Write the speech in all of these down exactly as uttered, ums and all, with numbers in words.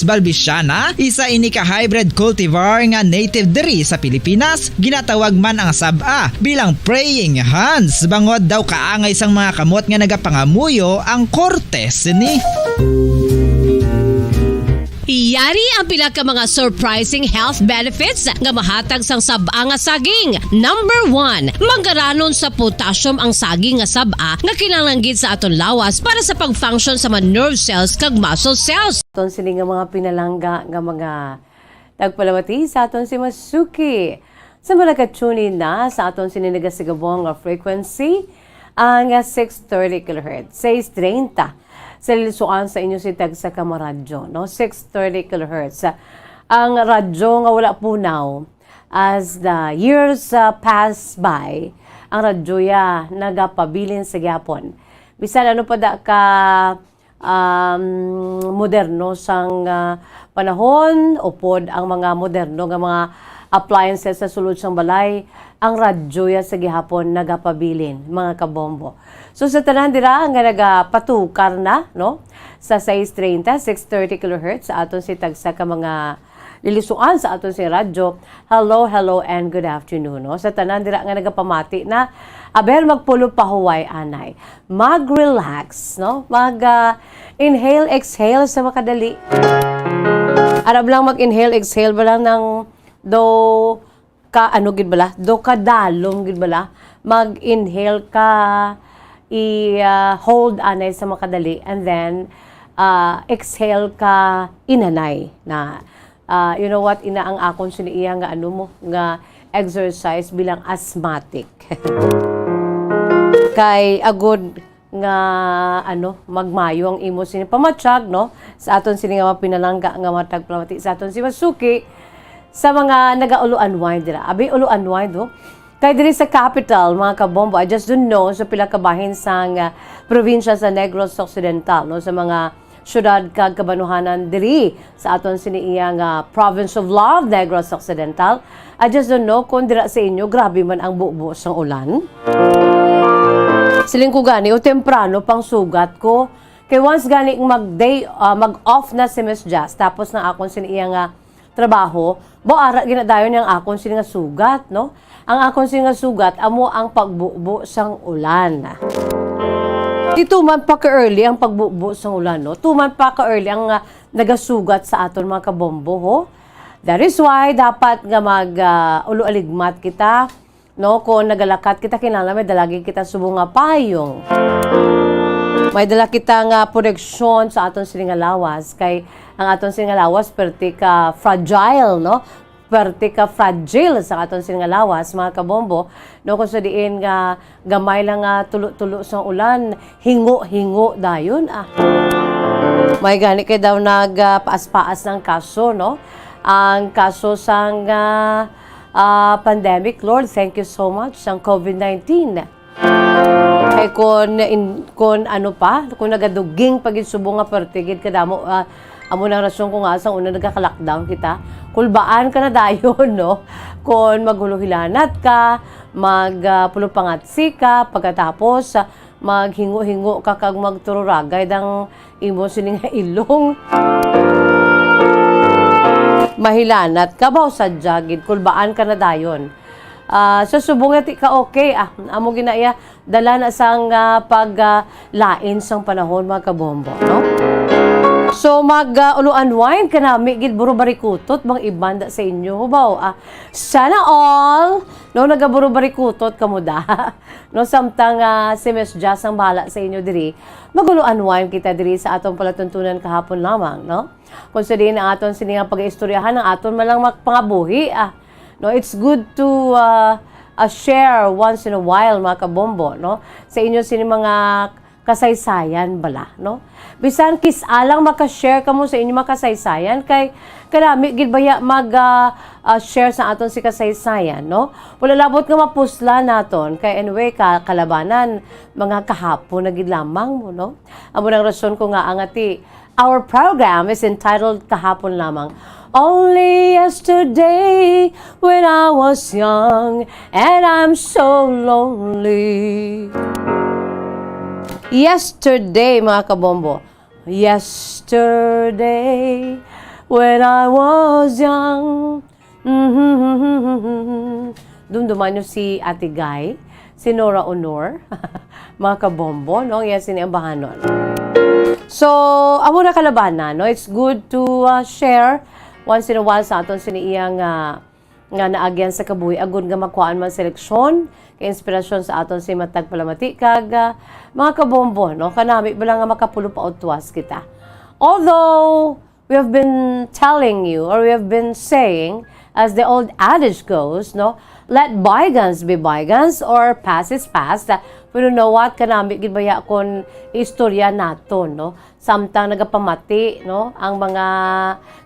Balbisiana, isa ini ka hybrid cultivar nga native diri sa Pilipinas. Ginatawag man ang sab-a bilang praying hands, bangod daw kaangay sang mga kamot nga nagapangamuyo ang korte sini. Yari ang pila ka mga surprising health benefits nga mahatag sang sab-a nga saging. Number one, mangaranon sa potassium ang saging nga sab-a nga kinahanglan gid sa aton lawas para sa pag-function sa mga nerve cells kag muscle cells. Aton sini nga mga pinalangga nga mga nagpalamati sa aton si Masuki. Sa mga naka-tune in na sa aton sini nagasigabong nga frequency, ang six thirty kilohertz, sais treinta. Sa lilisuan sa inyo si tagsa ka mga radyo, no? Six thirty kilohertz. Ang radyo nga wala punaw, as the years, uh, pass by, ang radyo ya nagapabilin sa gyapon. Bisan ano pa da ka, um, moderno sang, ah, panahon, upod ang mga moderno nga mga appliances sa sulod sang balay, ang radyo ya sa gihapon nagapabilin, mga kabombo. So, sa tanan dira nga nagapatukar na, no, sa sais treinta, six thirty kilohertz sa aton si tagsa ka mga lilisuan sa aton si radyo, hello, hello, and good afternoon, no? Sa tanan dira nga nagapamati na, aber, magpulo pa huway anay. Mag-relax, no? Mag, ah, inhale, exhale sa makadali. Arab lang mag-inhale, exhale ba lang ng do ka, ano gid bala? Do ka dalom gid bala? Mag-inhale ka, i, ah, hold anay sa makadali, and then, ah, exhale ka inanay na. Ah, you know what, ina ang akon sini iya nga ano mo, nga exercise bilang asthmatic. Kay agud nga, ano, magmayo ang imo sini pamatyag, no? Sa aton sini nga mga pinalangga nga mga tagpalamati sa aton si Masuki, sa mga nagaulo-unwind dira. Abi, ulo-unwind, oh. Kay diri sa capital, mga kabombo, I just don't know sa pila ka bahin sang, ah, probinsya sa Negros Occidental, no? Sa mga syudad kag kabanuhanan diri sa aton sini iya nga province of love, Negros Occidental. I just don't know kung dira sa inyo grabe man ang bubo sang ulan. Siling ko gani, o temprano pang sugat ko. Kay once gani mag-day, ah, mag-off na si Miss Jazz, tapos na akon sini iya nga trabaho, baw ara ginadayon ang akon sini nga sugat, no? Ang akon sini nga sugat amo ang pagbubo sang ulan. Di tuman pa ka-early ang pagbubo sang ulan, no? Tuman pa ka-early ang, ah, nagasugat sa aton mga kabombo, ho? That is why dapat nga mag, ah, ulo-aligmat kita, no? Kung nagalakat kita, kinahanglan may dala gid kita subong nga payong. May dala kita nga proteksyon sa aton sini nga lawas, kay ang aton sini nga lawas perti ka fragile, no? Perti ka fragile sa aton sini nga lawas, mga kabombo, no? Kung sa diin nga gamay lang nga tulo-tulo sa ulan, hingo-hingo dayon, ah. May gani kay daw nag, ah, paas-paas ng kaso, no? Ang kaso sang, ah, ah, pandemic, Lord, thank you so much, sang covid nineteen. Kay kun in-, kun ano pa, kun nagaduging pa gid subong nga parte gid kadamo, ah, amo nang rason kung asa una nagaka-lockdown kita. Kulbaan ka na dayon, no? Kun maghulohilanat ka, mag, ah, pulupangatsi ka, pagkatapos, ah, maghingo-hingo ka kag magtururagay dang imo sini nga ilong. Mahilanat ka ba o sadya gid? Kulbaan ka na dayon. Ah, so subong nga ti ka okay, ah, amo gina iya dala na sang, ah, pag, ah, lain sang panahon, mga kabombo, no? So mag, ah, ulo unwind ka nami gid, buro barikutot, bang ibanda sa inyo, hubaw, ah, sana all, no, nagaburo barikutot kamo da. No, samtang, ah, si Miss Jazz ang bahala sa inyo diri, mag-ulo unwind kita diri sa aton palatuntunan kahapon lamang, no? Kung sa diin ang aton sini nga pag-istoryahan, ang aton man lang magpangabuhi, ah. No, it's good to, ah, ah, share once in a while, mga kabombo, no? Sa inyo sini mga kasaysayan bala, no? Bisan kis-a lang maka-share kamo sa inyo mga kasaysayan, kay kanami gid baya mag, ah, ah, share sa aton si kasaysayan, no? Wala labot nga mapusla naton, kay anyway, ka-, kalabanan, mga kahapon na gid lamang mo, no? Amo nang rason ko nga ang ati, our program is entitled Kahapon Lamang. Only yesterday when I was young and I'm so lonely. Yesterday, mga kabombo. Yesterday When I was young. Dumduman nyo si Ate Guy, si Nora Honor, mga kabombo, no? Iya sini ang bahanon. So, amo na kalabanan, no? It's good to, uh, share once in a while sa aton sini iyang, uh, nga naagyan sa kabuhi, agud nga makuhaan man seleksyon kay inspirasyon sa aton si matag palamati kag, ah, mga kabombo, no? Kanami bala nga makapulo pa utwas kita. Although we have been telling you, or we have been saying, as the old adage goes, no, let bygones be bygones, or past is past. Pero you know what, kanami gid baya kon istorya naton, no? Samtang nagapamati, no, ang mga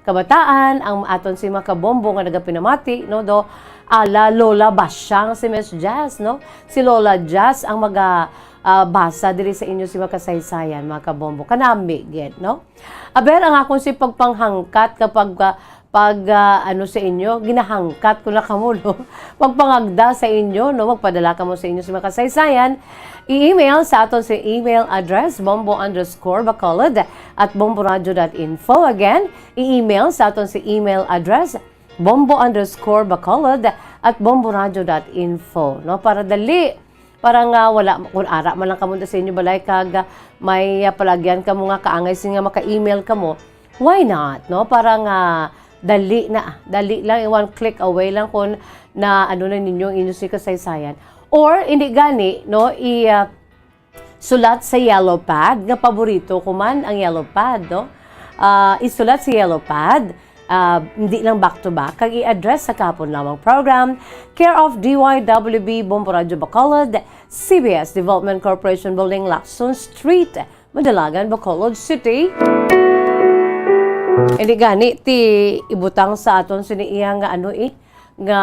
kabataan, ang aton si mga kabombo nga nagapinamati, no, do, ala Lola Basyang si Miss Jazz, no? Si Lola Jazz ang maga, ah, basa diri sa inyo si mga kasaysayan, mga kabombo. Kanami gid, no? Aber, ang akon si pagpanghangkat kapag, ah, pag, ah, ano sa inyo, ginahangkat ko na kamo, no? Magpangagda sa inyo, no? Magpadala kamo sa inyo sa mga kasaysayan. I-email sa aton sa email address, bombo underscore bacolod at bomboradio dot info. Again, i-email sa aton sa email address, bombo underscore bacolod at bomboradio dot info, no? Para dali, para nga wala, kung ara man lang kamo sa inyo balay kag, ah, may, ah, palagyan kamo nga kaangay sini nga maka-email kamo, why not, no? Para nga dali na, dali lang, one click away lang kung na ano na ninyo ang inyo si kasaysayan. Or, hindi gani, no? I, ah, sulat sa yellow pad, nga paborito ko man ang yellow pad, no? Ah, isulat sa yellow pad, ah, hindi lang back to back, kag i-address sa Kahapon Lamang Program, care of D Y W B, Bombo Radyo Bacolod, C B S Development Corporation Building, Lacson Street, Madalagan, Bacolod City. Hindi gani ti ibutang sa aton sini iya nga ano eh, nga,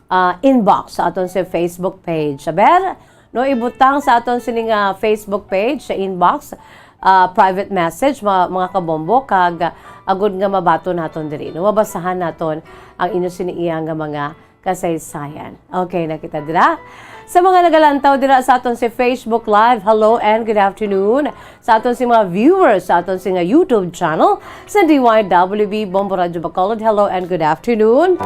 ah, inbox sa aton si Facebook page. Aber, no, ibutang sa aton sini nga Facebook page sa inbox, ah, private message, mga, mga kabombo, kag, ah, agud nga mabaton naton diri, no, mabasahan naton ang inyo sini iya nga mga kasaysayan. Okay na kita dira. Sa mga nagalantaw dira sa aton si Facebook Live, hello and good afternoon. Sa aton si mga viewers sa aton si nga YouTube channel sa D Y W B Bombo Radyo Bacolod, hello and good afternoon.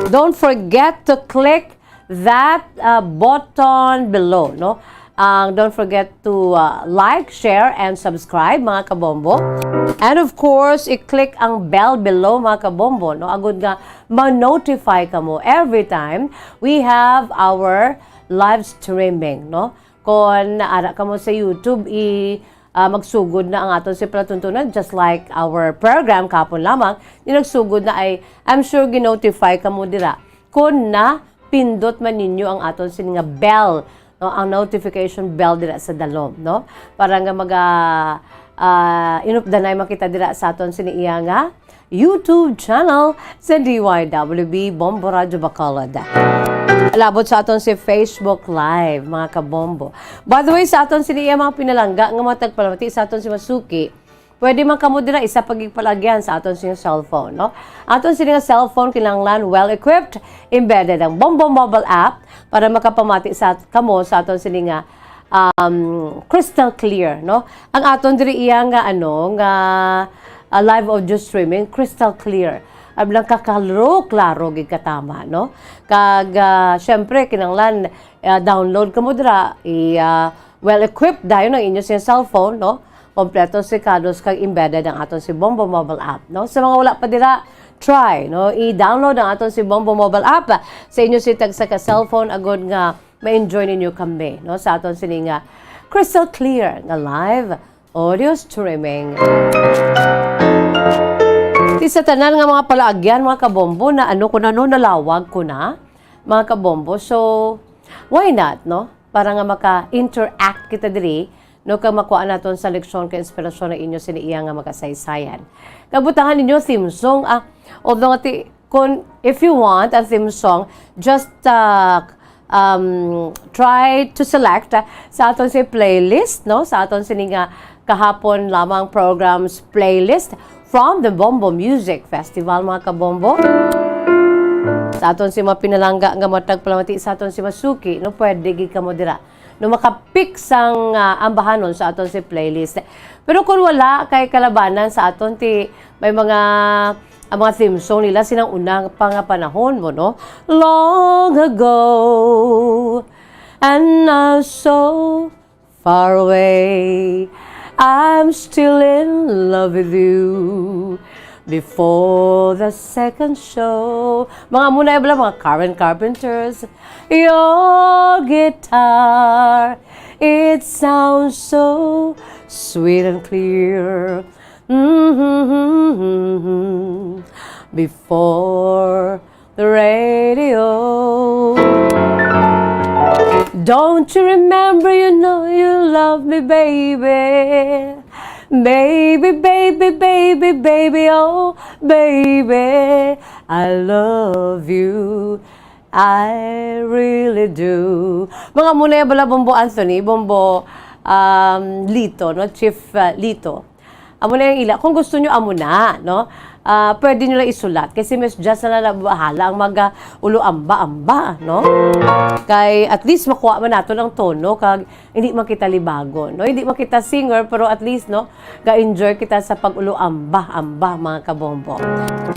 Don't forget to click that, uh, button below, no? Ang don't forget to, uh, like, share, and subscribe, mga kabombo. And of course, i-click ang bell below, mga kabombo, no? Agud nga ma-notify kamo every time we have our live streaming, no? Kon ara kamo sa YouTube, i, ah, magsugod na ang aton si palatuntunan, just like our program kahapon lamang, yung nagsugod na ay, I'm sure ginotify kamo dira. Kon na pindot man ninyo ang aton sini nga bell, no, ang notification bell dira sa dalom, no? Para nga maga, ah, inupdanay man kita dira sa aton sini iya nga YouTube channel sa D Y W B Bombo Radyo Bacolod. Labot sa aton si Facebook Live, mga kabombo. By the way, sa aton sini iya mga pinalangga nga mga tagpalamati sa aton si Masuki, pwede man kamo dira isa pagigpalagyan sa aton sini cellphone, no? Aton sini nga cellphone kinahanglan well-equipped, embedded ang Bombo Mobile app para makapamati sa kamo sa aton sini nga, um, crystal clear, no? Ang aton diri iya nga, ano, nga, ah, live audio streaming, crystal clear. Ablang kaklaro-klaro gid katama, no? Kag, ah, syempre, kinahanglan, ah, download kamo dira, i, ah, well-equipped dayon ang inyo sing cellphone, no? Kompleto si kados kag embedded ang aton si Bombo Mobile app, no? Sa mga wala pa dira, try, no? I-download ang aton si Bombo Mobile app sa inyo si tagsa ka cellphone agud nga ma-enjoy ninyo kami, no? Sa aton sini nga crystal clear nga live audio streaming. Ti sa tanan nga mga palaagyan, mga kabombo, na ano ko na, no, nalawag ko na, mga kabombo. So, why not, no? Para nga maka-interact kita diri, no, kag makuha naton sa leksyon kag inspirasyon ang inyo sini iya nga makasaysayan. Kag butangan ninyo theme song, ah, although nga ti-, kun, if you want a theme song, just, ah, um, try to select, ah, sa aton si playlist, no? Sa aton sini nga kahapon lamang programs playlist from the Bombo Music Festival, mga kabombo. Sa aton si mga pinalangga nga matag palamati sa aton si Masuki, no? Pwede gid kamo dira. no, maka-pick sang, ah, ambahanon sa aton si playlist. Pero kung wala, kay kalabanan sa aton ti may mga, ang mga theme song nila sinang una pa nga panahon mo, no? Long ago, and now so far away, I'm still in love with you. Before the second show, mga amo na bala, mga Karen Carpenters, your guitar, it sounds so sweet and clear. Mm-hmm. Before the radio. Don't you remember, you know you love me, baby. Baby, baby, baby, baby, oh, baby, I love you. I really do. Mga amo na bala, Bombo Anthony, Bombo, um, Lito, no? Chief, uh, Lito. Amo na ang ila. Kung gusto nyo, amo na, no? Ah, pwede nyo lang isulat. Kasi Miss Jazz na lang bahala ang mag, ah, ulo amba-amba, no? Kay at least makuha man nato ang tono, kag hindi man kita libagon, no? Hindi man kita singer, pero at least, no, ga-enjoy kita sa pag-ulo amba-amba, mga kabombo.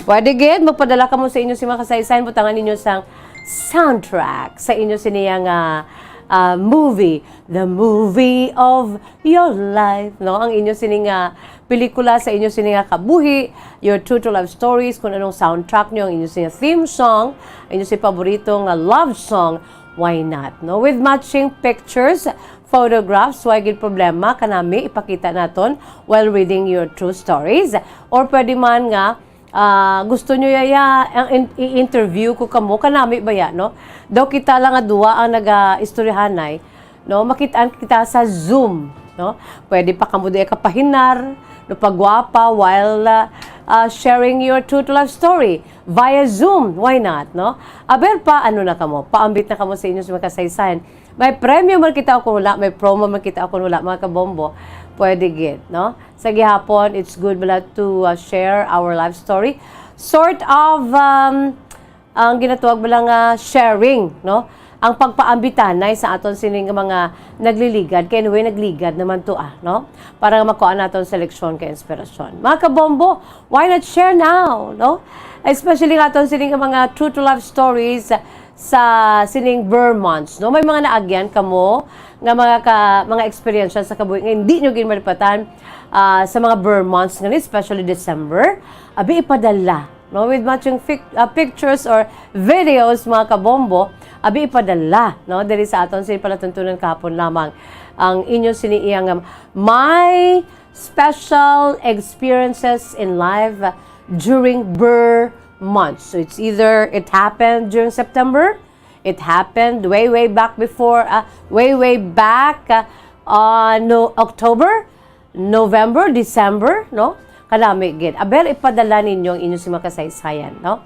Pwede gid, magpadala kamo sa inyo si mga kasaysayan, butangan ninyo sang soundtrack sa inyo siniya nga, ah, movie, the movie of your life, no? Ang inyo sini nga pelikula sa inyo sini nga kabuhi, your true to life stories, kung anong soundtrack nyo, ang inyo sini nga theme song, ang inyo si paborito nga love song, why not, no? With matching pictures, photographs, why gid problema kanami ipakita naton while reading your true stories. Or pwede man nga, ah, gusto nyo yaya, ang in-, i-interview ko kamo, kanami baya, no? Daw kita lang nga duwa ang naga-istoryahanay, no? Makitaan kita sa Zoom, no? Pwede pa kamo di kapahinar, no, pagwapa while, ah, ah, sharing your true to life story via Zoom. Why not, no? Aber pa, ano na kamo? Paambit na kamo sa inyo sa mga kasaysayan. May premyo man kita o kung wala, may promo man kita o kung wala, mga kabombo. Pwede gid, no? Sa gihapon, it's good bala to, uh, share our life story. Sort of, um, ang ginatawag bala nga sharing, no? Ang pagpaambitanay sa aton sining mga nagliligad. Kay anyway, nagligad naman to, ah, no? Para nga makuha naton sa leksyon kay inspirasyon. Mga kabombo, why not share now, no? Especially nga aton sining mga true to life stories, sa sining Ber months, no? May mga naagyan kamo nga mga ka, mga eksperyensya sa kabuhi nga hindi nyo ginmalipatan, ah, sa mga Ber months nga ni, especially December. Abi, ipadala, no? With matching fic-, ah, pictures or videos, mga kabombo, abi, ipadala, no? Diri sa aton sa palatuntunan kahapon lamang ang inyo sini iya nga my special experiences in life during Ber months. So it's either it happened during September, it happened way, way back before, ah, way, way back, ah, ah, no, October, November, December, no? Kanami gid. Aber, ipadala ninyo ang inyo si mga kasaysayan, no?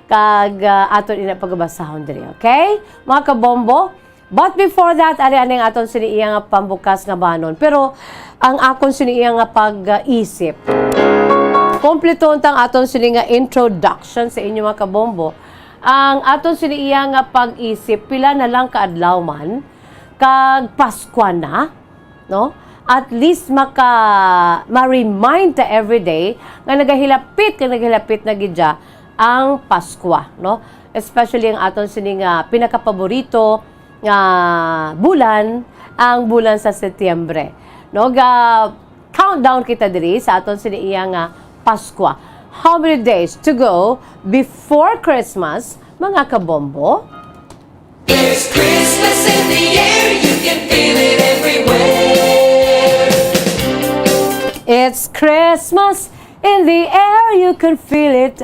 Kag, ah, aton ina pagabasahon diri, okay? Mga kabombo, but before that, ari, ari ang aton sini iya nga pambukas nga banon. Pero ang akon sini iya nga pag-isip. Kompleto unta ang aton sini nga introduction sa inyo, mga kabombo. Ang aton sini iya nga pag-isip, pila na lang ka adlaw man, kag Paskwa na, no? At least maka, ma-remind ta everyday nga nagahilapit, nga nagahilapit na gid siya ang Paskwa, no? Especially ang aton sini nga pinakapaborito nga bulan, ang bulan sa Setyembre. No, ga countdown kita diri sa aton sini iya nga Paskwa. How many days to go before Christmas, mga kabombo? There's Christmas in the air, you can feel it everywhere. It's Christmas in the air, you can feel it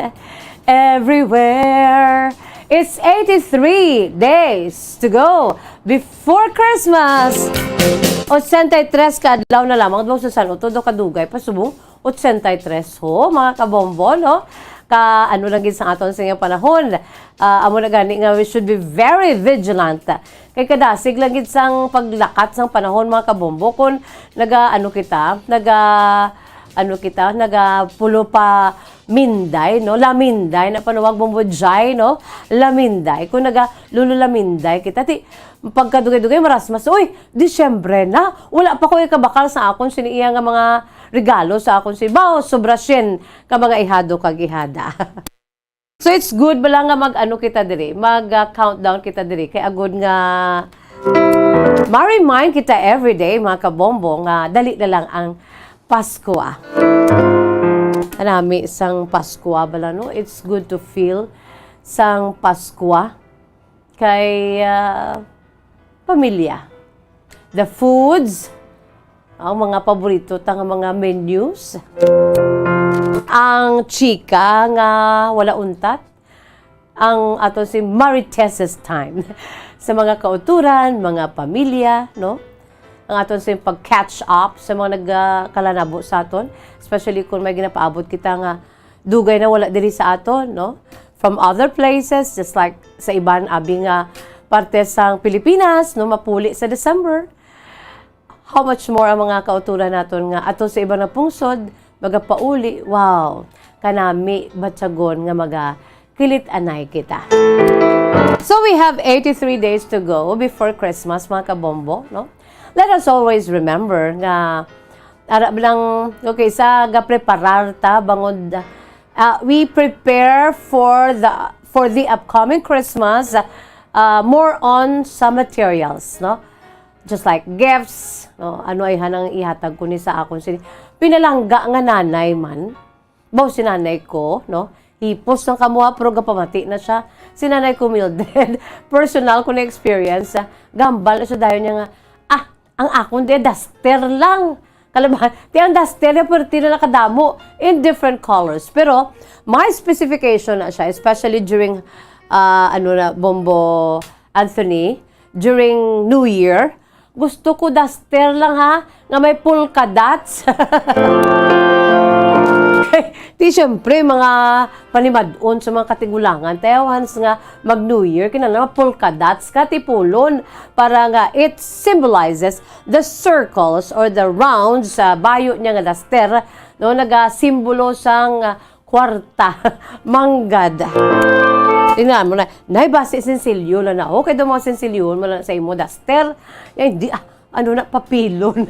everywhere. It's eighty-three days to go before Christmas. Ochenta y tres ka adlaw na lamang, daw sa san-o to, daw kadugay pa, subong ochenta y tres ho, mga kabombo, no? Ka, ano lang gid sa aton sa inyong panahon. Ah, amo na gani nga we should be very vigilant. Kay kadasig lang gid sang paglakat sang panahon, mga kabombo, kung naga, ano kita, naga, ano kita, nagapulo pa minday, no? Laminday na panuwag mo budjay, no? Laminday. Kung naga lulo laminday kita, ti, pagkadugay-dugay, marasmas, "Uy, Disyembre na. Wala pa ko ikabakal sa akon sini iya nga mga regalo sa akon si Bao, sobra syen ka mga ihado kag ihada." So, it's good bala nga mag-ano kita diri, mag, ah, countdown kita diri. Kay agod nga ma-remind kita everyday, mga kabombo, nga dali na lang ang Pasko, ah. Kanami sang Pasko, ah, bala, no? It's good to feel sang Pasko, ah. Kay, ah, pamilya. The foods, ang mga paborito ta nga mga menus. Ang chika nga wala untat. Ang aton si Marites' time. Sa mga kauturan, mga pamilya, no? Ang aton si pag-catch up sa mga nagkalanabo sa aton. Especially kung may ginapaabot kita nga dugay na wala diri sa aton, no? From other places, just like sa iban abi nga parte sang Pilipinas, no, mapuli sa December. How much more ang mga kauturan naton nga ato sa iban nga pungsod, magapauli, wow, kanami batyagon nga magakilit-anay kita. So we have eighty-three days to go before Christmas, mga kabombo, no? Let us always remember nga ara lang, okay, sa gapreparar ta bangod, ah, we prepare for the, for the upcoming Christmas, ah, more on sa materials, no? Just like gifts, no? Ano ay hanang ihatag ko ni sa akon sini pinalangga nga nanay man? Baw si nanay ko, no? Hipos lang kamo, ha, pero gapamati na siya. Si nanay ko, Mildred, personal ko na experience, ah, gambal na siya dayon niya nga, "Ah, ang akon di, duster lang." Kalabahan, ti ang duster niya, pero ti na nakadamo in different colors. Pero my specification na siya, especially during, ah, ano na, Bombo Anthony, during New Year, gusto ko duster lang, ha, nga may polka dots. Ti, siyempre, mga panimad-on sa mga katigulangan, tayawhans nga mag-New Year, kinahanglan mga polka dots ka tipulon para nga it symbolizes the circles or the rounds sa bayo niya nga duster, no, nagasimbolo sang, ah, kwarta, manggad. Tingnan mo na, nay, basi sinsilyo na na. Okay daw mga sinsilyo mo lang sa imo duster. Ya, hindi, ah, ano na, papilon.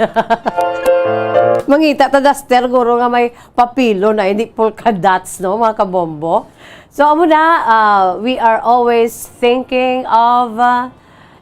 Mangita ta duster, guro nga may papilon na, hindi polka dots, no, mga kabombo? So, amo na, uh, we are always thinking of, uh,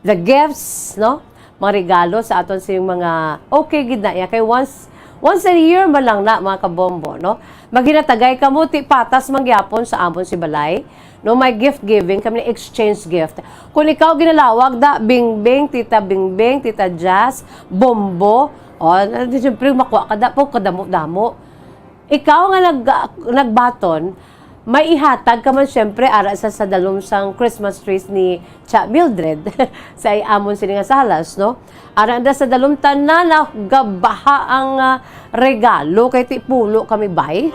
the gifts, no? Mga regalo sa aton sa mga, okay gid na iya. Kay once, once a year man lang na, mga kabombo, no? Maghinatagay kamo, ti patas man gyapon sa amon si balay. No, may gift giving kami, exchange gift. Kung ikaw ginalawag da, Bingbing, Tita Bingbing, Tita Jazz, Bombo, o, di, siyempre, makuha ka da, po, kadamo-damo. Ikaw nga nag-, nagbaton, may ihatag ka man, siyempre, ara sa, sa dalom sang Christmas trees ni Cha Mildred, sa amon sini nga salas, no? Ara da sa dalom, tanan na gabaha ang, ah, regalo kay ti pulo kami, bay.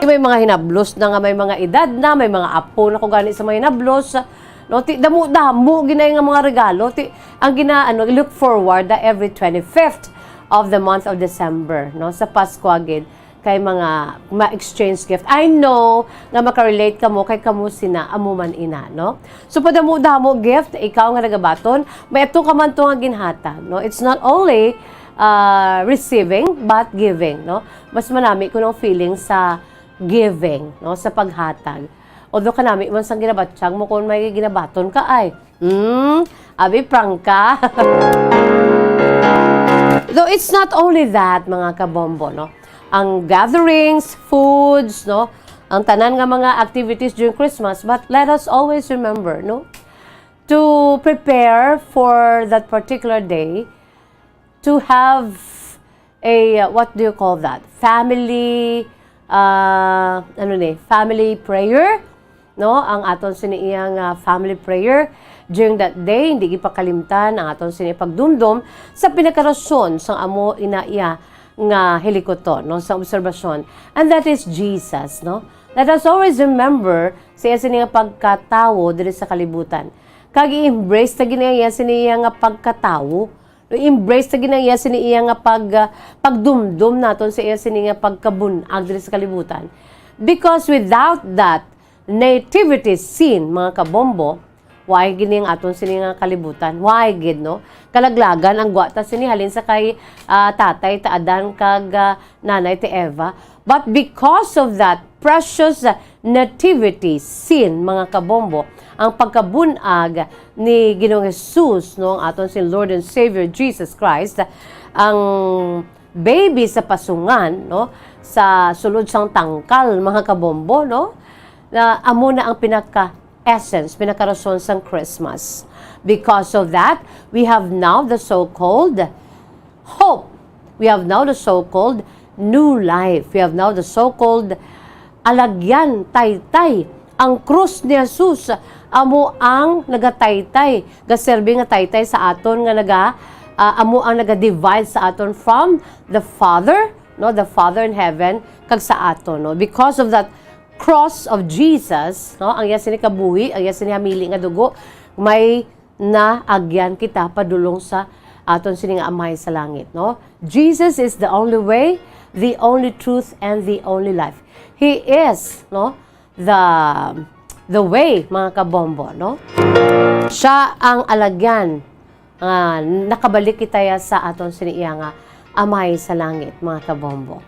May mga hinablos na nga may mga edad na, may mga apo na ko gani sa mga hinablos. No, ti damo-damo ginay nga mga regalo. Ti ang gina-, ano, look forward na every twenty-fifth of the month of December, no, sa Pasko gid kay mga ma-exchange gift. I know nga makarelate kamo kay kamo sina, amo man ina, no? So, padamo-damo gift, ikaw nga nagabaton, may ato ka man to nga ginhatag, no? It's not only, uh, receiving, but giving, no? Mas manami ko ng feeling sa giving, no? Sa paghatag. Although kanami man sang ginabatyag mo kung may ginabaton ka, ay, hmm, abi, prangka. Though it's not only that, mga kabombo, no? Ang gatherings, foods, no? Ang tanan nga mga activities during Christmas, but let us always remember, no? To prepare for that particular day, to have a, uh, what do you call that? Family, uh, ano ni? Family prayer, no? Ang aton sini iyang, uh, family prayer during that day, hindi gipakalimtan ang aton sini pagdumdom sa pinakarason sang amo ina iya nga hilikuton, no? Sa obserbasyon. And that is Jesus, no? Let us always remember sa iya sini nga pagkatawo diri sa kalibutan. Kag i-embrace ta gid niya sini iya nga pagkatawo. I-embrace ta gid ang iya sini iya nga pag, ah, pagdumdom naton sa iya sini nga pagkabun-ag diri sa kalibutan. Because without that nativity scene, mga kabombo, why gini ang aton sini nga kalibutan? Why gid, no? Kalaglagan ang gwata sini halin sa kay, ah, tatay ta Adan kag, ah, nanay ti Eva. But because of that precious nativity scene, mga kabombo, ang pagkabun-ag ni Ginoong Jesus, no, ang aton si Lord and Savior Jesus Christ, ang baby sa pasungan, no, sa sulod sang tangkal, mga kabombo, no, na amo na ang pinaka essence, pinakarason sang Christmas. Because of that, we have now the so-called hope. We have now the so-called new life. We have now the so-called alagyan, taytay. Ang krus ni Jesus amo ang nagataytay, gaserbi nga taytay sa aton nga naga, ah, amo ang naga-divide sa aton from the Father, no, the Father in heaven, kag sa aton, no. Because of that cross of Jesus, no, ang iya sini kabuhi, ang iya sini hamili nga dugo, may naagyan kita padulong sa aton sini nga Amay sa langit, no? Jesus is the only way, the only truth, and the only life. He is, no, the, the way, mga kabombo, no? Siya ang alagyan nga nakabalik kita ya sa aton sini iya nga Amay sa langit, mga kabombo.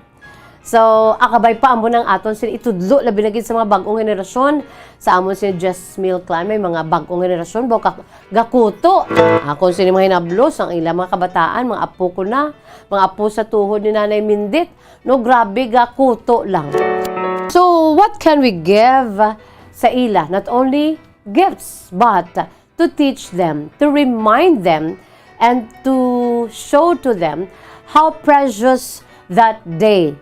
So, akabay pa amo nang aton sini itudlo, labi na gid sa mga bag-ong henerasyon, sa amon sini Jess Mil Clan, may mga bag-ong henerasyon, baw ka, gakuto. Akon sini mga hinablos, ang ilang mga kabataan, mga apo ko na, mga apo sa tuhod ni Nanay Mindit, no, grabe, gakuto lang. So, what can we give sa ila? Not only gifts, but to teach them, to remind them, and to show to them how precious that day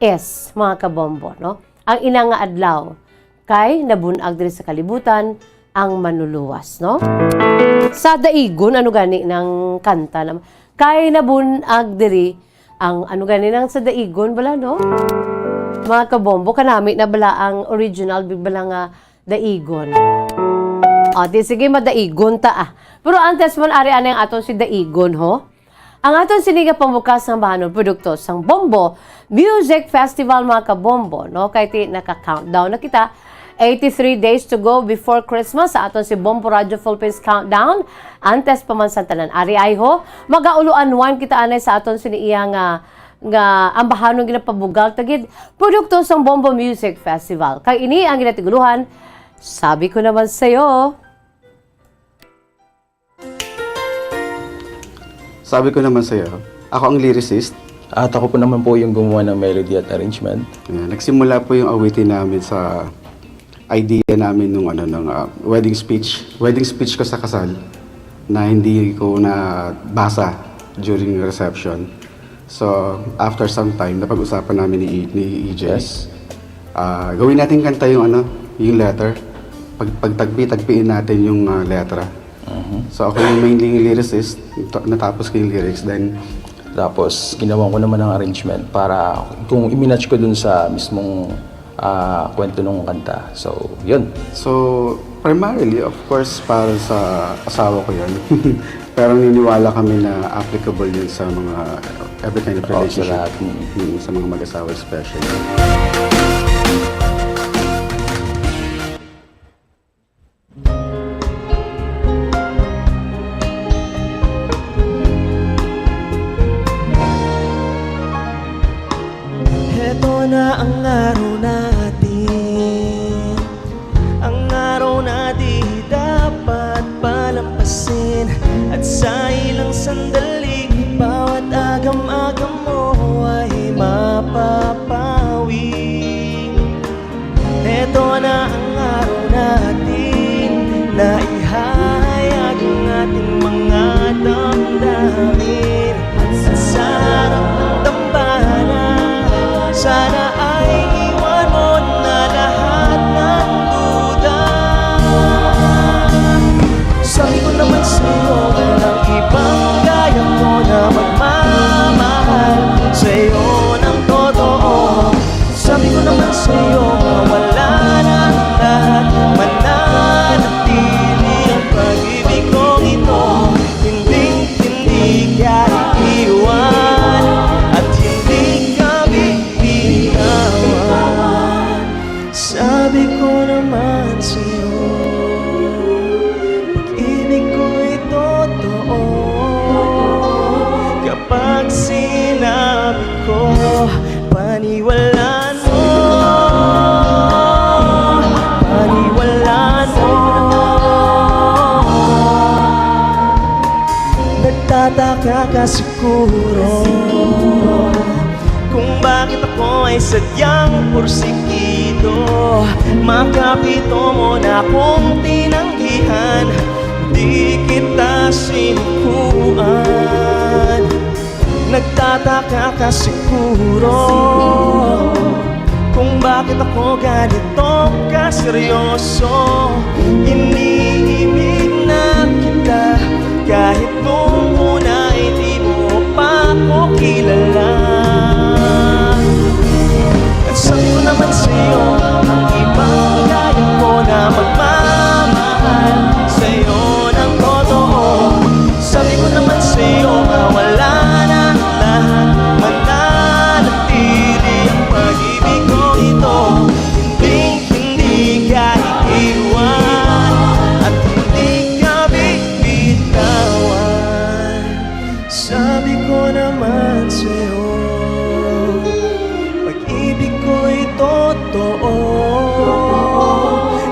is, mga kabombo, no? Ang ina nga adlaw, kay nabun-ag diri sa kalibutan ang Manluluwas, no? Sa Daigon, ano gani nang kanta na, kay nabun-ag diri ang, ano gani nang sa Daigon bala, no? Mga kabombo, kanami na bala ang original, big bala nga Daigon. O, di sige, madaigon ta, ah. Pero antes man, ari anay ang aton si Daigon, ho? Ang aton sini nga pambukas nga bahanon, produkto sang Bombo Music Festival, mga kabombo, no? Kay ti, naka-countdown na kita. Eighty-three days to go before Christmas sa aton si Bombo Radio Philippines Countdown. Antes pa man sang tanan, ari ay ho, magaulo-anwan kita anay sa aton sini iya nga, nga ang bahanon ginapabugal ta gid, produkto sang Bombo Music Festival. Kay ini ang ginatiguluhan, Sabi Ko Naman Sa'yo. Sabi Ko Naman Sa'yo, ako ang lyricist. At ako po naman po yung gumawa ng melody at arrangement. Ayan, nagsimula po yung awitin namin sa idea namin nung, ano, nung, ah, wedding speech. Wedding speech ko sa kasal na hindi ko nabasa during reception. So, after some time, napag-usapan namin ni, ni E J. Yes. Ah, gawin natin kanta yung, ano, yung letter. Pag, pagtagpi-tagpiin natin yung, ah, letra. Mhm. So, ako yung mainly lyricist. Ta-, natapos ko yung lyrics. Then, tapos, ginawa ko naman ang arrangement para kung i-match ko dun sa mismong, ah, kwento ng kanta. So, yun. So, primarily, of course, para sa asawa ko yun. Pero naniniwala kami na applicable yun sa mga every kind of relationship. Oo, sa lahat. Mm. Mm, sa mga mag-asawa especially. Heto na ang araw natin, ang araw na di dapat palampasin. At sa ilang sandali, bawat agam-agam mo ay mapapawi. Heto na ang araw natin na ihahayag ang ating mga damdamin. At sa harap ng dambana, sana ay iwan mo na lahat ng duda. Sabi ko naman sa'yo, walang ibang gaya mo na magmamahal sa'yo ng totoo. Sabi ko naman sa'yo, mawala na ang lahat, mananatili Sabi ko naman sa'yo, pag-ibig ko'y totoo. Kapag sinabi ko, paniwalaan mo, paniwalaan mo. Nagtataka ka siguro kung bakit ako ay sadyang porsigido. Makapito mo na kong tinanggihan, di kita sinukuan. Nagtataka ka siguro kung bakit ako ganito kaseryoso. Iniibig na kita kahit nung una hindi mo pa ako kilala. At sabi ko naman sa'yo, ang ibang kaya ko na magmamahal sa'yo ng totoo. Sabi ko naman sa'yo, mawala na lahat, mananatili ang pag-ibig ko dito. Hindi, hindi ka iiwan at hindi ka bibitawan. Sabi ko naman sa'yo, pag-ibig ko'y totoo.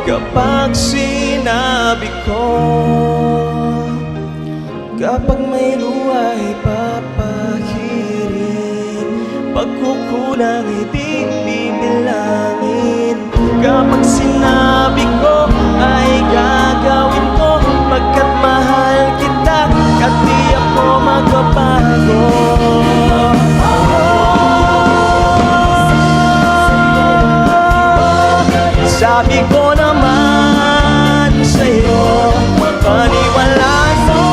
Kapag sinabi ko, kapag may luha ay papahirin, pagkukulang ay di bibilangin. Kapag sinabi ko ay gagawin ko, pagkat mahal kita, at di ako magbabago. Sabi ko naman sa'yo, paniwalaan mo.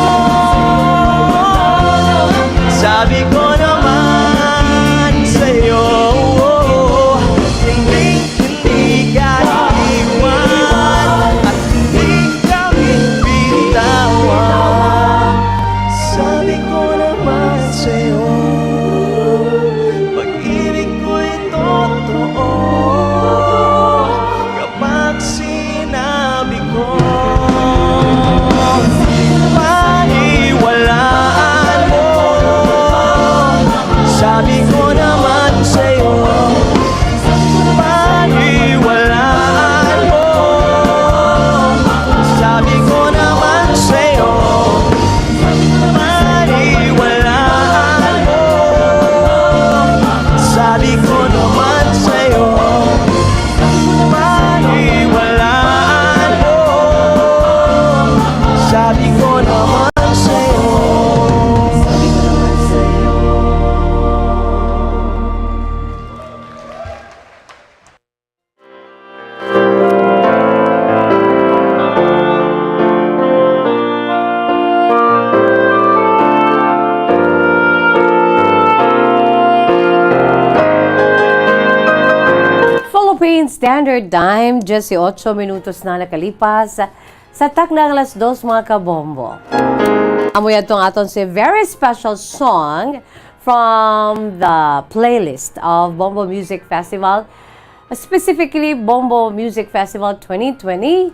Sabi ko naman sa'yo, hindi, hindi ka iiwan at hindi ka bibitawan. Sabi ko naman sa'yo, pag-ibig ko'y totoo. Kapag sinabi ko, paniwalaan mo. Sabi ko naman sa'yo, paniwalaan mo. Sabi ko naman sa'yo, paniwalaan mo. Sabi ko naman sa'yo, paniwalaan mo. Sabi ko naman sa'yo. Philippine Standard Time, diyes y ocho minutos na nakalipas sa takna nga alas dos, mga kabombo. Amo yadto ang aton si very special song from the playlist of Bombo Music Festival, specifically Bombo Music Festival twenty twenty,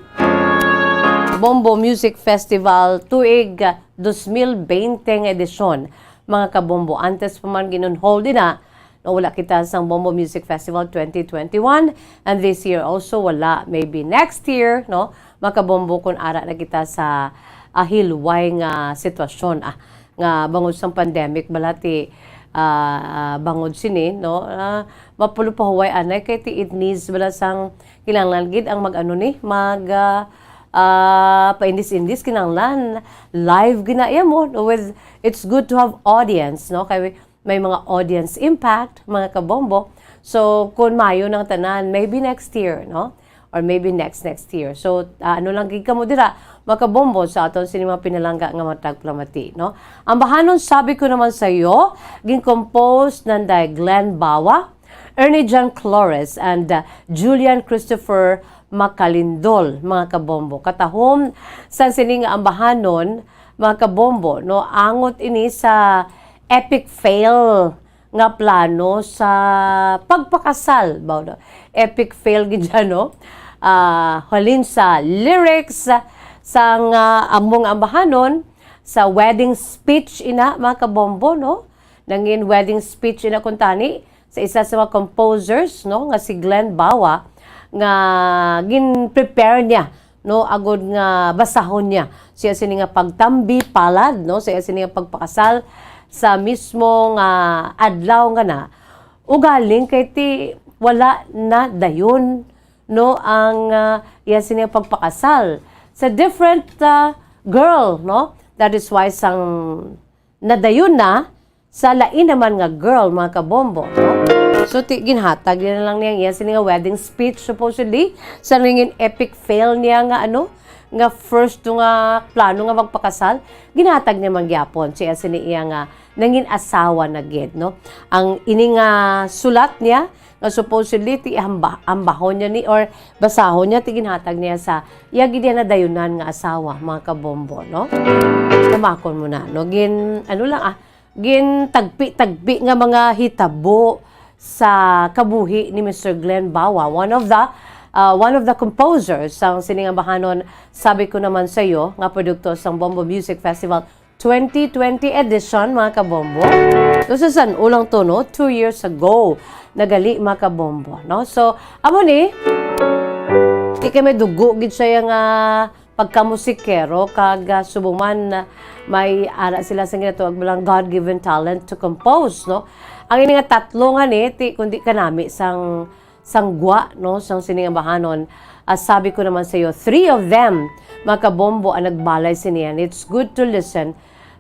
Bombo Music Festival tuig dos mil bente nga edisyon. Mga kabombo, antes pa man gin-on hold ina, no, wala kita sang Bombo Music Festival twenty twenty-one, and this year also wala, maybe next year, no, mga kabombo, kung ara na kita sa, ah, hilway nga sitwasyon, ah, nga bangod sang pandemic, bala ti, ah, ah, bangod sini, no, ah, mapulo pa huway anay kay ti it needs bala sang kinahanglan gid ang mag-ano ni, mag, ah, ah, paindis-indis, kinahanglan live gid na iya mo, no, with, it's good to have audience, no, kay may mga audience impact, mga kabombo. So, kung maayo nang tanan, maybe next year, no? Or maybe next, next year. So, ah, ano lang gid kamo dira, mga kabombo, sa aton sini mga pinalangga nga matag plamati, no? Ang bahanon, Sabi Ko Naman Sa'yo, gin-compose nanday Glenn Bawa, Ernie John Flores, and, ah, Julian Christopher Macalindol, mga kabombo. Katahom sang sini nga ambahanon, mga kabombo, no, angot ini sa epic fail nga plano sa pagpakasal, ba, no? Epic fail gid siya, no? Ah, halin sa lyrics sang, ah, among ambahanon, sa wedding speech ina, mga kabombo, no? Nangin wedding speech ina kuntani sa isa sa mga composers, no, nga si Glenn Bawa, nga gin-prepare niya, no, agud nga basahon niya siya sini nga pagtambi palad, no, siya sini nga pagpakasal sa mismo nga adlaw nga na. Ugaling kay ti wala na dayon, no, ang, ah, iya sini nga pagpakasal sa different, ah, girl, no? That is why sang nadayon na sa lain naman nga girl, mga kabombo, no? So, ti-, ginhatag niya na lang niya ang iya sini nga wedding speech, supposedly, sa nangin epic fail niya nga, ano, nga first to nga plano nga magpakasal, ginhatag niya man gyapon siya sini iya nga nangin asawa na gid, no? Ang ini nga sulat niya, nga supposedly ti hamba-, ambahon niya ni or basahon niya, ti ginhatag niya sa iya gid iya nadayunan nga asawa, mga kabombo, no? Tamakon mo na, no? Gin, ano lang, ah, gintagpi-tagpi nga mga hitabo sa kabuhi ni Mister Glenn Bawa, one of the, uh, one of the composers sang sining ambahanon, Sabi Ko Naman Sa'yo, nga produkto sang Bombo Music Festival twenty twenty edition, mga kabombo. So, sa san-o lang to, no? Two years ago, nagali, mga kabombo, no? So, amo ni, di kay may dugo gid siya nga pagkamusikero, kag, ah, subong man, ah, may ara sila sa ginatawag lang God-given talent to compose, no? Ang ini nga tatlo nga ni, ti, kundi kanami sang, sang gwa, no, sang sining ambahanon. Ah, Sabi Ko Naman Sa'yo, three of them, mga kabombo, ang nagbalay sini, and it's good to listen.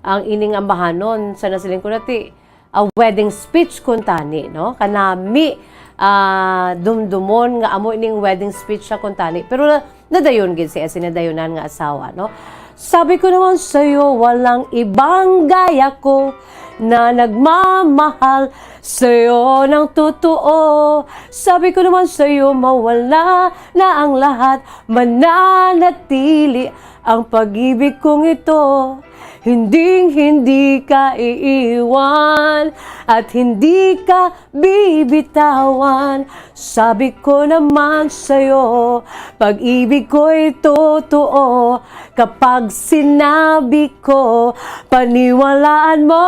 Ang ining ambahanon, sa nasiling ko na ti, a wedding speech kuntani, no? Kanami, ah, dumdumon nga amo ining wedding speech siya kuntani. Pero na-, nadayon gid siya, sinadayunan nga asawa, no? Sabi ko naman sa'yo, walang ibang gaya ko na nagmamahal sa'yo ng totoo. Sabi ko naman sa'yo, mawala na ang lahat, mananatili ang pag-ibig kong ito. Hinding-hindi ka iiwan at hindi ka bibitawan. Sabi ko naman sa'yo, pag-ibig ko'y totoo kapag sinabi ko, paniwalaan mo.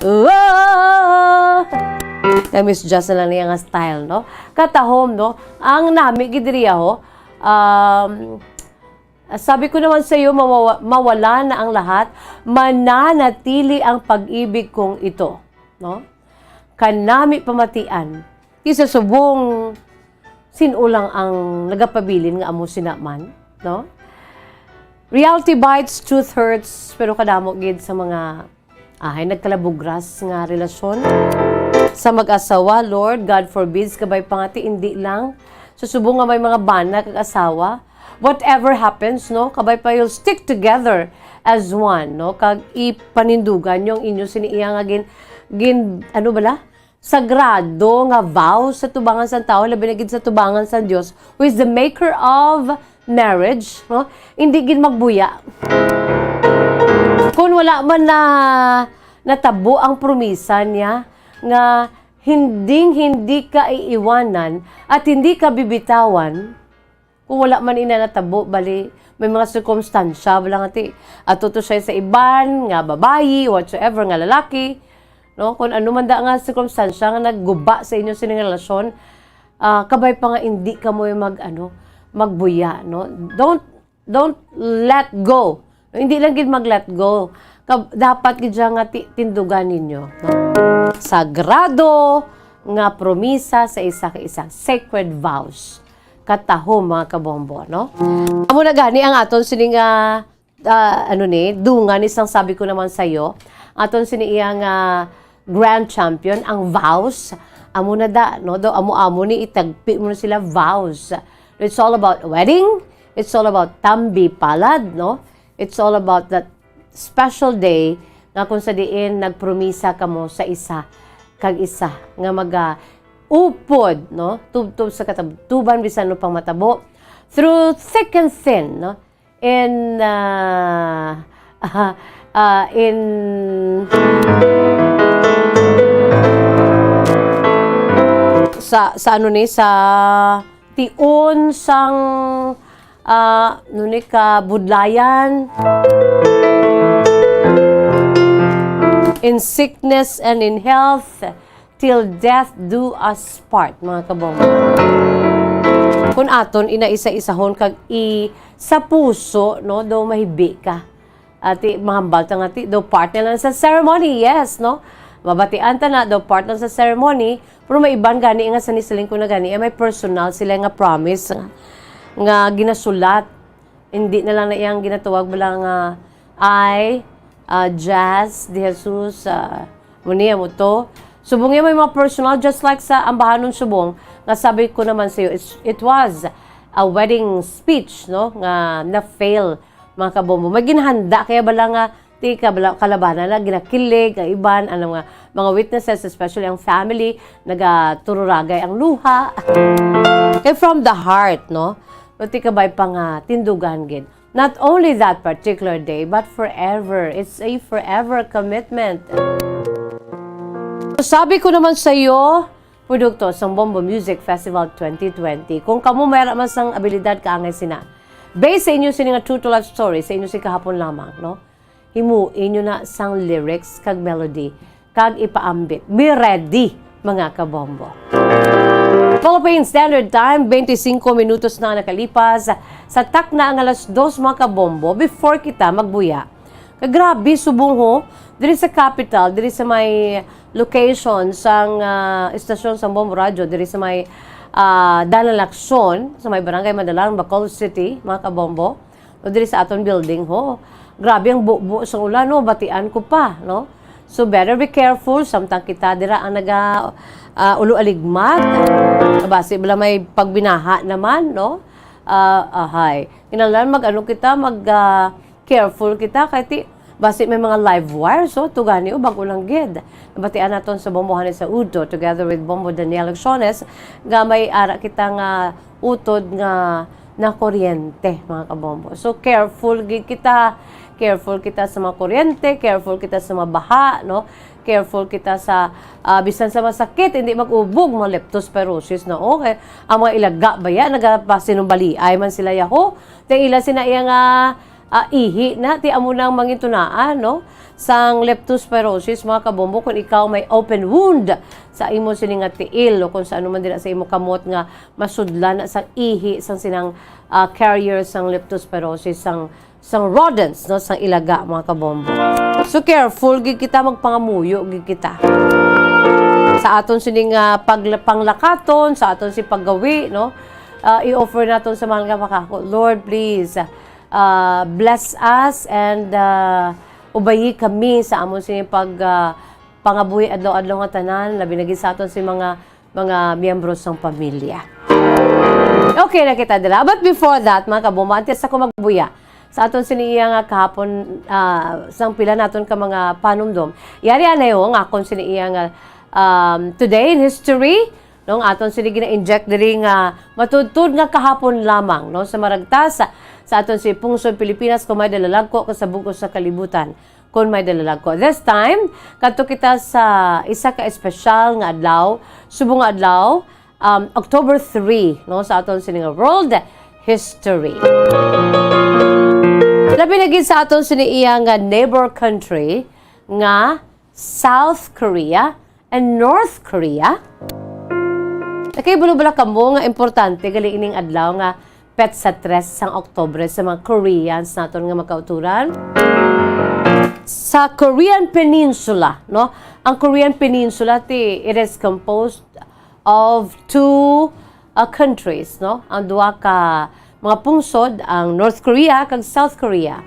Oh! Kay Miss Jazz na lang niya nga style, no? Katahom, no? Ang nami gid diri, ho, um, Sabi ko naman sa iyo, mawawa-, mawala na ang lahat, mananatili ang pag-ibig kong ito, no? Kanami pamatian, ti sa subong sin-o lang ang nagapabilin nga amo sina man, no? Reality bites, truth hurts, pero kadamo gid sa mga Ahay, nagkalabugras nga relasyon sa mag-asawa, Lord, God forbids, kabay pa nga ti indi lang. Sa subong nga may mga bana kag asawa, whatever happens, no, kabay pa you'll stick together as one, no, kag ipanindugan niyo ang inyo sini iya nga gin-, gin-, ano bala? Sagrado nga vow sa tubangan sang tawo, labi na gid sa tubangan sang Dios, who is the maker of marriage, no? Hindi gid magbuya. Kung wala man na natabo ang promisa niya nga hinding-hindi ka iiwanan at hindi ka bibitawan, kung wala man ina natabo, bali, may mga sirkumstansya, wala nga ti, ato to siya sa iban nga babayi, whatsoever, nga lalaki, no? Kung ano man da nga sirkumstansya nga nagguba sa inyo sining relasyon, ah, kabay pa nga hindi ka mo mag, ano, magbuya, no? Don't, don't let go. Hindi lang gid mag-let go. Kab-, dapat gid siya nga ti-, tindugan ninyo, no? Sagrado nga promisa sa isa ka isa, sacred vows. Katahom, mga kabombo, no? Amo na gani ang aton sini nga, ah, ano ni, dungan ni sang Sabi Ko Naman Sa'yo. Aton sini iya nga grand champion, ang vows. Amo na da, no? Do, amo-amo ni itagpi mo na sila vows. It's all about wedding. It's all about tambi palad, no? It's all about that special day nga kung sa diin nagpromisa kamo sa isa kag isa nga maga-upod, no? Tubtob sa katabtuban, bisan ano pang matabo. Through thick and thin, no? In, ah, ah, in Sa, sa ano ni, sa tion sang, ah, ano ni, kabudlayan. In sickness and in health, till death do us part, mga kabombo. Kung aton ina isa-isahon kag i sa puso, no, daw mahibi ka. Ati, mahambal ta nga ti, daw part na lang sa ceremony, yes, no? Mabatian ta na, daw part lang sa ceremony, pero may iban gani nga sa nisiling ko na gani, eh, may personal sila nga promise nga, nga ginasulat. Hindi na lang na iyang ginatawag bala nga, "I, ah, Jazz de Jesus, ah, mo niya mo to." Subong niya may mga personal, just like sa Ambahanon Subong, nga sabi ko naman sa iyo, it's, it was a wedding speech, no, nga na-fail, mga kabombo. May ginhanda kaya bala nga, ti ka bala, kalabanan na, ginakilig, ang iban, ang mga, mga witnesses, especially ang family, nagatururagay ang luha. Kay from the heart, no? Ti ka ba'y pang, ah, tindugan gid. Not only that particular day, but forever. It's a forever commitment. Sabi ko naman sa iyo, produkto sang Bombo Music Festival twenty twenty. Kung kamo may ara man sang abilidad kaangay sina, based sa inyo sini nga true to life story, sa inyo si kahapon lamang, no? Himuin nyo na sang lyrics kag melody, kag ipaambit. Be ready, mga kabombo. Philippine Standard Time, twenty-five minutos na nakalipas sa takna nga alas dos, mga kabombo, before kita magbuya. Kag grabe, subong ho, diri sa capital, diri sa may location sang, ah, estasyon sang Bombo Radyo, diri sa may, ah, Dalan Lacson, sa may Barangay Madalang, Bacolod City, mga kabombo. O diri sa aton building, ho. Grabe ang bubo sang ulan, no? Batian ko pa, no? So, better be careful. Samtang kita dira ang naga, ah, ulo aligmat. Basi bala may pagbinaha naman, no? Ah, ahay. Kinahanglan mag-ano kita, mag, ah, careful kita. Kay ti, basi may mga live wires, so, tugani, o, bag-o lang gid. Nabatian naton sa Bombo Hanay sa Udto, together with Bombo Daniel Acciones, nga may ara kita nga utod nga nakuryente, mga kabombo. So, careful gid kita. Careful kita sa mga kuryente, careful kita sa mga baha, no? Careful kita sa, ah, bisan sa masakit, hindi mag-ubog, mga leptospirosis na, okay. Ang mga ilaga ba ya, nagapasinumbaliay man sila, yaho. Ti ila sina iya nga, ah, ihi na, ti amo nang mangintunaan, no? Sang leptospirosis, mga kabombo, kung ikaw may open wound sa imo sini nga tiil o kung sa ano man dira sa imo kamot nga masudlan na sang ihi sang sinang, ah, carrier sang leptospirosis, sang, sang rodents, no, sang ilaga, mga kabombo. So, careful gid kita, magpangamuyo gid kita. Sa aton sining, ah, pagla-, panglakaton, sa aton si paggawi, no, ah, i-offer naton sa mahal nga makako, "Lord, please, ah, bless us and, ah, ubayi kami sa amon sini pag, ah, pangabuhi adlaw-adlaw nga tanan, labi na gid sa aton si mga mga miyembro sang pamilya." Okay na kita dira. But before that, mga kabombo, antes ako magbuya, sa aton sini iya nga kahapon, ah, sang pila naton ka mga panumdom, yari anay ho nga akon sini iya nga, um, today in history, no, nga aton sini gina-inject diri nga matudtod nga kahapon lamang, no, sa maragtas sa, sa aton si pungsod Pilipinas, kung may dalalagko ka sa bug-os sa kalibutan. Kon may dalalagko. This time, kadto kita sa isa ka espesyal nga adlaw, subong nga adlaw, um, October three, no, sa aton sini nga world history. Labi na gid sa aton sini iya nga neighbor country nga South Korea and North Korea. Nakahibalo bala kamo nga importante gali ining adlaw nga petsa tres sang Oktubre sa mga Koreans naton nga makauturan? Sa Korean Peninsula, no? Ang Korean Peninsula, ti, it is composed of two, uh, countries, no? Ang duha ka mga pungsod, ang North Korea kag South Korea.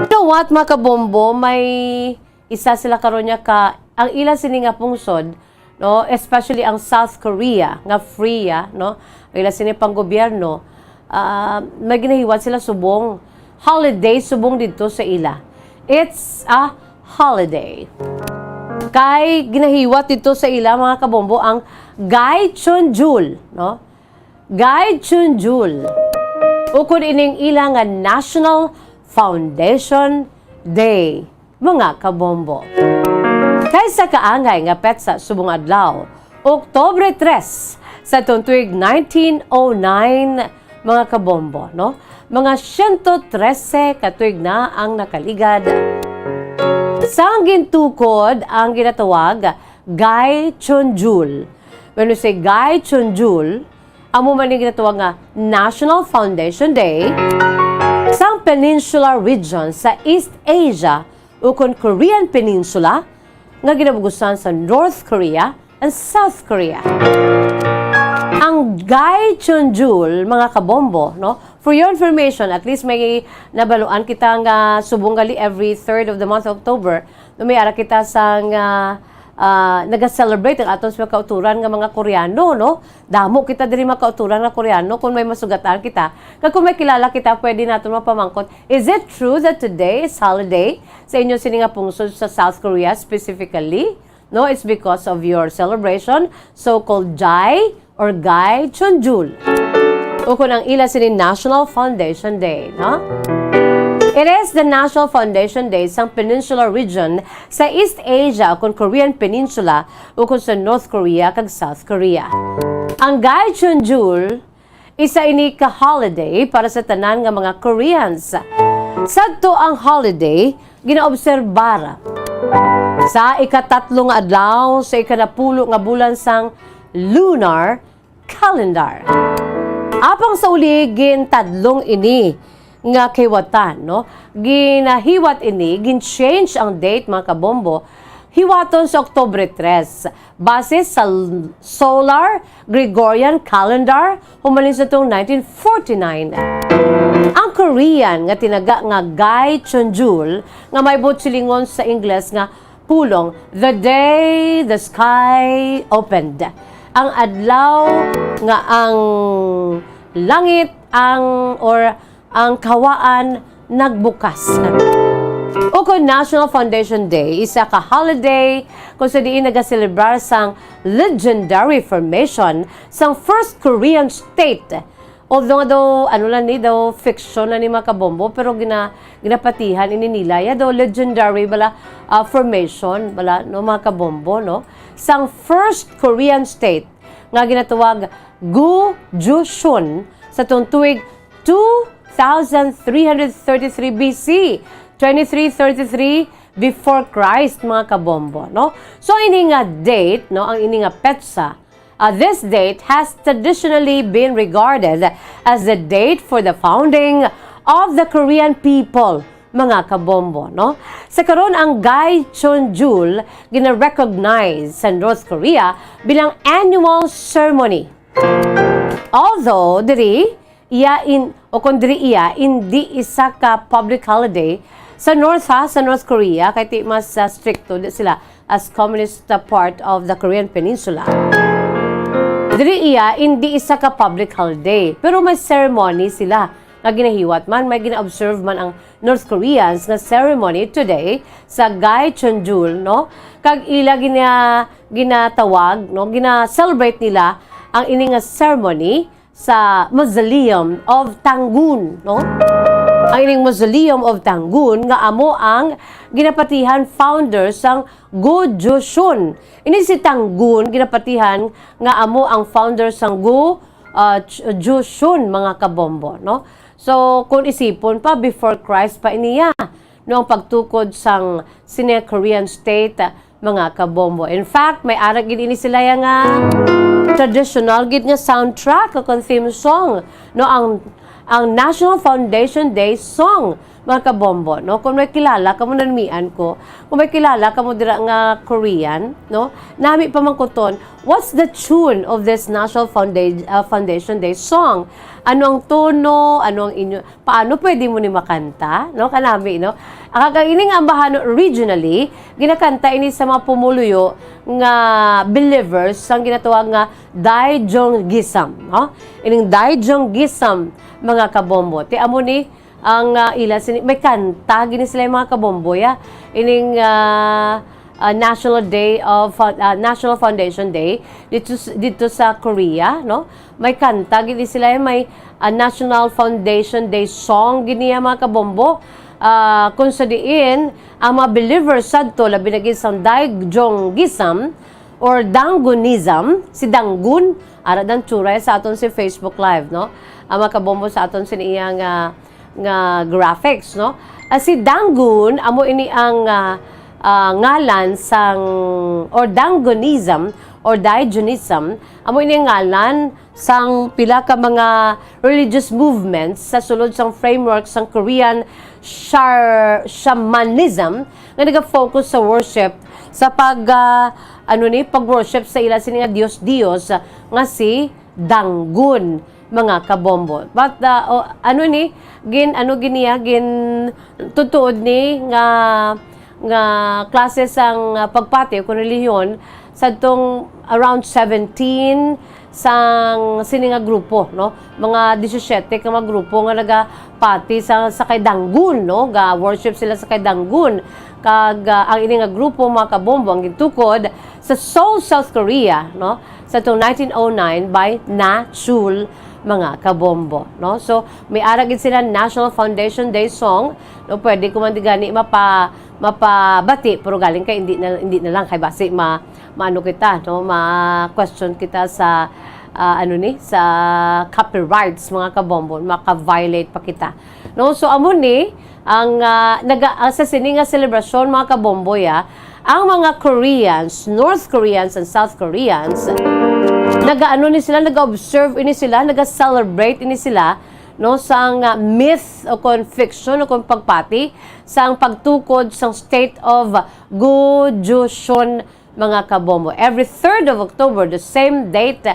You know what, mga kabombo, may isa sila karon niya ka, ang ila sini nga pungsod, no, especially ang South Korea, nga free, ah, no, ang ila sini pang gobyerno, ah, may ginahiwat sila subong holiday subong didto sa ila. It's a holiday. Kay ginahiwat didto sa ila, mga kabombo, ang Gaicheonjul, no? Gaicheonjul. Ukon ining ila nga National Foundation Day, mga kabombo. Kay sa kaangay nga petsa subong adlaw, Oktubre tres sa tuig nineteen oh nine, mga kabombo, no? Mga siyento trese ka tuig na ang nakaligad. Sang gintukod ang ginatawag Gai Chunjul. When we say Gai Chunjul, amo man ang ginatawag nga National Foundation Day sang Peninsula Region sa East Asia ukon Korean Peninsula nga ginabugusan sa North Korea and South Korea. Ang Gai Chunjul, mga kabombo, no? For your information, at least may nabaluan kita nga subong gali every third of the month of October, no, may ara kita sang, ah, ah, naga-celebrate ang aton sa mga kauturan nga mga Koreano, no? Damo kita diri mga kauturan nga Koreano kung may masugatan kita. Kag kung may kilala kita, pwede naton mapamangkot, "Is it true that today is holiday sa inyo sini nga pungsod sa South Korea specifically?" No, it's because of your celebration, so-called Jai or Gai Chunjul. Ukon ang ila sini National Foundation Day, no? It is the National Foundation Day sang Peninsula Region sa East Asia ukon Korean Peninsula ukon sa North Korea kag South Korea. Ang Gai Chunjul, isa ini ka holiday para sa tanan nga mga Koreans. Sadto ang holiday ginaobserbar sa ikatatlo nga adlaw sa ikanapulo nga bulan sang lunar calendar. Apang sa uli, gintadlong ini nga kahiwatan, no? Ginahiwat ini, gin-change ang date, mga kabombo, hiwaton sa Oktubre tres, base sa l-, solar Gregorian calendar, human sa tong nineteen forty-nine. Ang Korean nga tinaga nga Gai Chunjul, nga may buot silingon sa Ingles nga pulong, "The day the sky opened." Ang adlaw nga ang langit, ang, or ang kahawaan nagbukas. Ukon National Foundation Day, isa ka holiday kung sa diin nagaselebrar sang legendary formation sang first Korean state. Although nga daw, ano lang ni, daw fiction na ni, mga kabombo, pero gina-, ginapatihan ini nila. Ya daw legendary bala, ah, formation bala, no, mga kabombo, no? Sang first Korean state nga ginatawag Gu Ju Shun sa tong tuig two thousand three hundred thirty-three B C, twenty-three thirty-three before Christ, mga kabombo, no? So, ini nga date, no, ang ini nga petsa, uh, this date has traditionally been regarded as the date for the founding of the Korean people, mga kabombo, no? Sa karon, ang Gai Chunjul gina-recognize sa North Korea bilang annual ceremony. Although diri iya in-, o kon diri iya indi isa ka public holiday sa North, ha, sa North Korea, kay ti mas, ah, stricto di sila as communist, ah, part of the Korean Peninsula. Diri iya indi isa ka public holiday, pero may ceremony sila nga ginahiwat man, may gina-observe man ang North Koreans nga ceremony today sa Gai Chunjul, no? Kag ila gina-, ginatawag, no? Gina-celebrate nila ang ini nga ceremony sa Mausoleum of Tangun, no? Ang ining Mausoleum of Tangun nga amo ang ginapatihan founder sang Gu Ju Shun. Ini si Tangun ginapatihan nga amo ang founder sang Gu, uh, Ch-, Ju Shun, mga kabombo, no? So, kung isipon pa, before Christ pa iniya, no, ang pagtukod sang sini Korean state, mga kabombo. In fact, may ara gid ini sila ya nga traditional gid nga soundtrack o kon theme song, no, ang, ang National Foundation Day song, mga kabombo, no? Kung may kilala kamo, nanamian ko, kung may kilala kamo dira nga Korean, no, nami pamangkuton, what's the tune of this National Founda-, uh, Foundation Day song? Ano ang tono? Ano ang inyo, paano pwede mo ni makanta, no? Kanami, no? Ang, ang ini nga ambahan originally, ginakanta ini sa mga pumuluyo nga believers sang ginatawag nga Daejeongisam, no? Ining Daejeongisam, mga kabombo. Ti amo ni ang, ah, ila sini, may kanta gini sila, mga kabombo, ya. Ining, ah, ah, National Day of Fo-, ah, National Foundation Day dito s-, dito sa Korea, no? May kanta gini sila, may, ah, National Foundation Day song gini, ah, mga kabombo. Ah, kung sa diin, ang mga believers sadto, labi na gid sang Daejeongisam, or Dangunism, si Dangun, ara dan tsuray sa aton si Facebook Live, no? Ang mga kabombo sa aton sini iya nga, nga graphics, no? Ah, si Dangun, amo ini ang, ah, ah, ngalan sang, or Dangunism, or Diogenism, amo ini ang ngalan sang pila ka mga religious movements sa sulod sang framework sang Korean shar-, shamanism nga nagafocus sa worship sa pag, ah, ano ni, pag-worship sa ila sini nga dios-dios, ah, nga si Dangun, mga kabombo. But, ah, o, ano ni, gin-, ano gid niya, gin-, tutuod ni nga, nga klase sang, ah, pagpati o kung relihiyon sadtong around seventeen sang sini nga grupo, no? Mga disisiete ka mga grupo nga nagapati sa, sa kay Dangun, no? Ga-worship sila sa kay Dangun. Kag, ah, ang ini nga grupo, mga kabombo, ang gintukod sa Seoul, South Korea, no? Sa tong nineteen oh nine by Na Chul, mga kabombo, no? So, may ara gid sila National Foundation Day song, no? Pwede ko man di gani mapa-, mapabati, pero galing kay hindi na, hindi na lang kay basi ma-, maano kita, no? Ma-question kita sa, ah, ano ni, sa copyrights, mga kabombo, maka-violate pa kita. No? So, amo ni ang, ah, naga-, ah, sa sini nga selebrasyon, mga kabombo, ya, ang mga Koreans, North Koreans and South Koreans, nagaano ni sila, nag-observe ini sila, nag-celebrate ini sila, no, sang, ah, myth o kon fiction o kon pagpati sang pagtukod sang state of Gojoseon, mga kabombo. Every third of October, the same date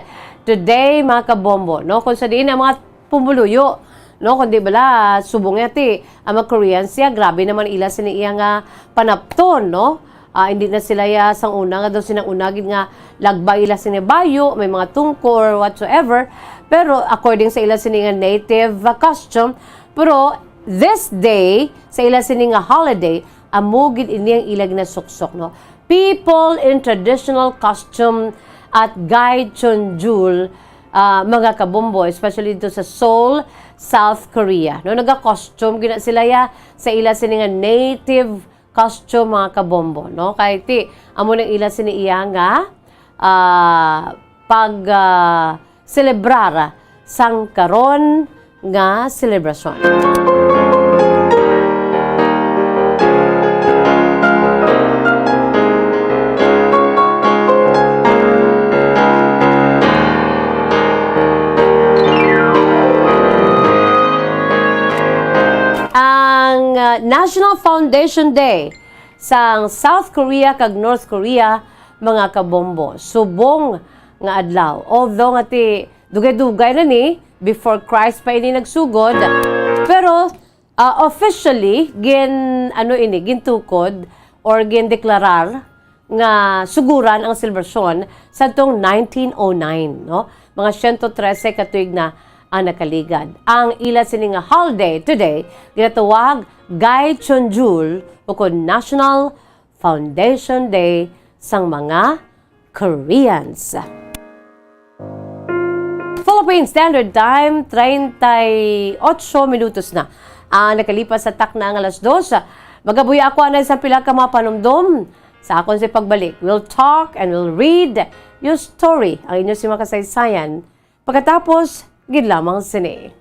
today, mga kabombo, no? Kung sa diin ang mga pumuluyo, no? Kundi bala, subong nga ti, ang mga Koreans siya, grabe naman ila sini iya nga panapton, no? Ah, hindi na sila ya sang una nga daw sinang una gid nga lagbay ila sini bayo, may mga tungko or whatsoever. Pero according sa ila sini nga native, ah, custom, pero this day, sa ila sini nga holiday, amo gid ini ang ila ginasuksok, no? People in traditional costume at Gaechonjul, ah, mga kabombo, especially dito sa Seoul, South Korea, no? Naga-costume gina sila ya sa ila sini nga native costume, mga kabombo, no? Kay ti, amo nang ila sini iya nga, ah, pag, ah, selebrar sang karon nga selebrasyon. Ang, ah, National Foundation Day sang South Korea kag North Korea, mga kabombo, subong nga adlaw. Although nga ti dugay-dugay na ni, before Christ pa ini nagsugod, pero, ah, officially gin-, ano ini, gintukod or gindeklarar nga suguran ang selebrasyon sadtong nineteen oh nine, no? Mga siyento trese ka tuig na ang nakaligad. Ang ila sini nga holiday today ginatawag Gaechonjul, ukon National Foundation Day sang mga Koreans. Philippine Standard Time, treinta y ocho minutos na ang nakalipas sa takna nga alas dos. Magabuya ako anay sa pila ka mga panumdom. Sa akon si pagbalik, we'll talk and we'll read your story, ang inyo si mga kasaysayan. Pagkatapos, gid lamang sini.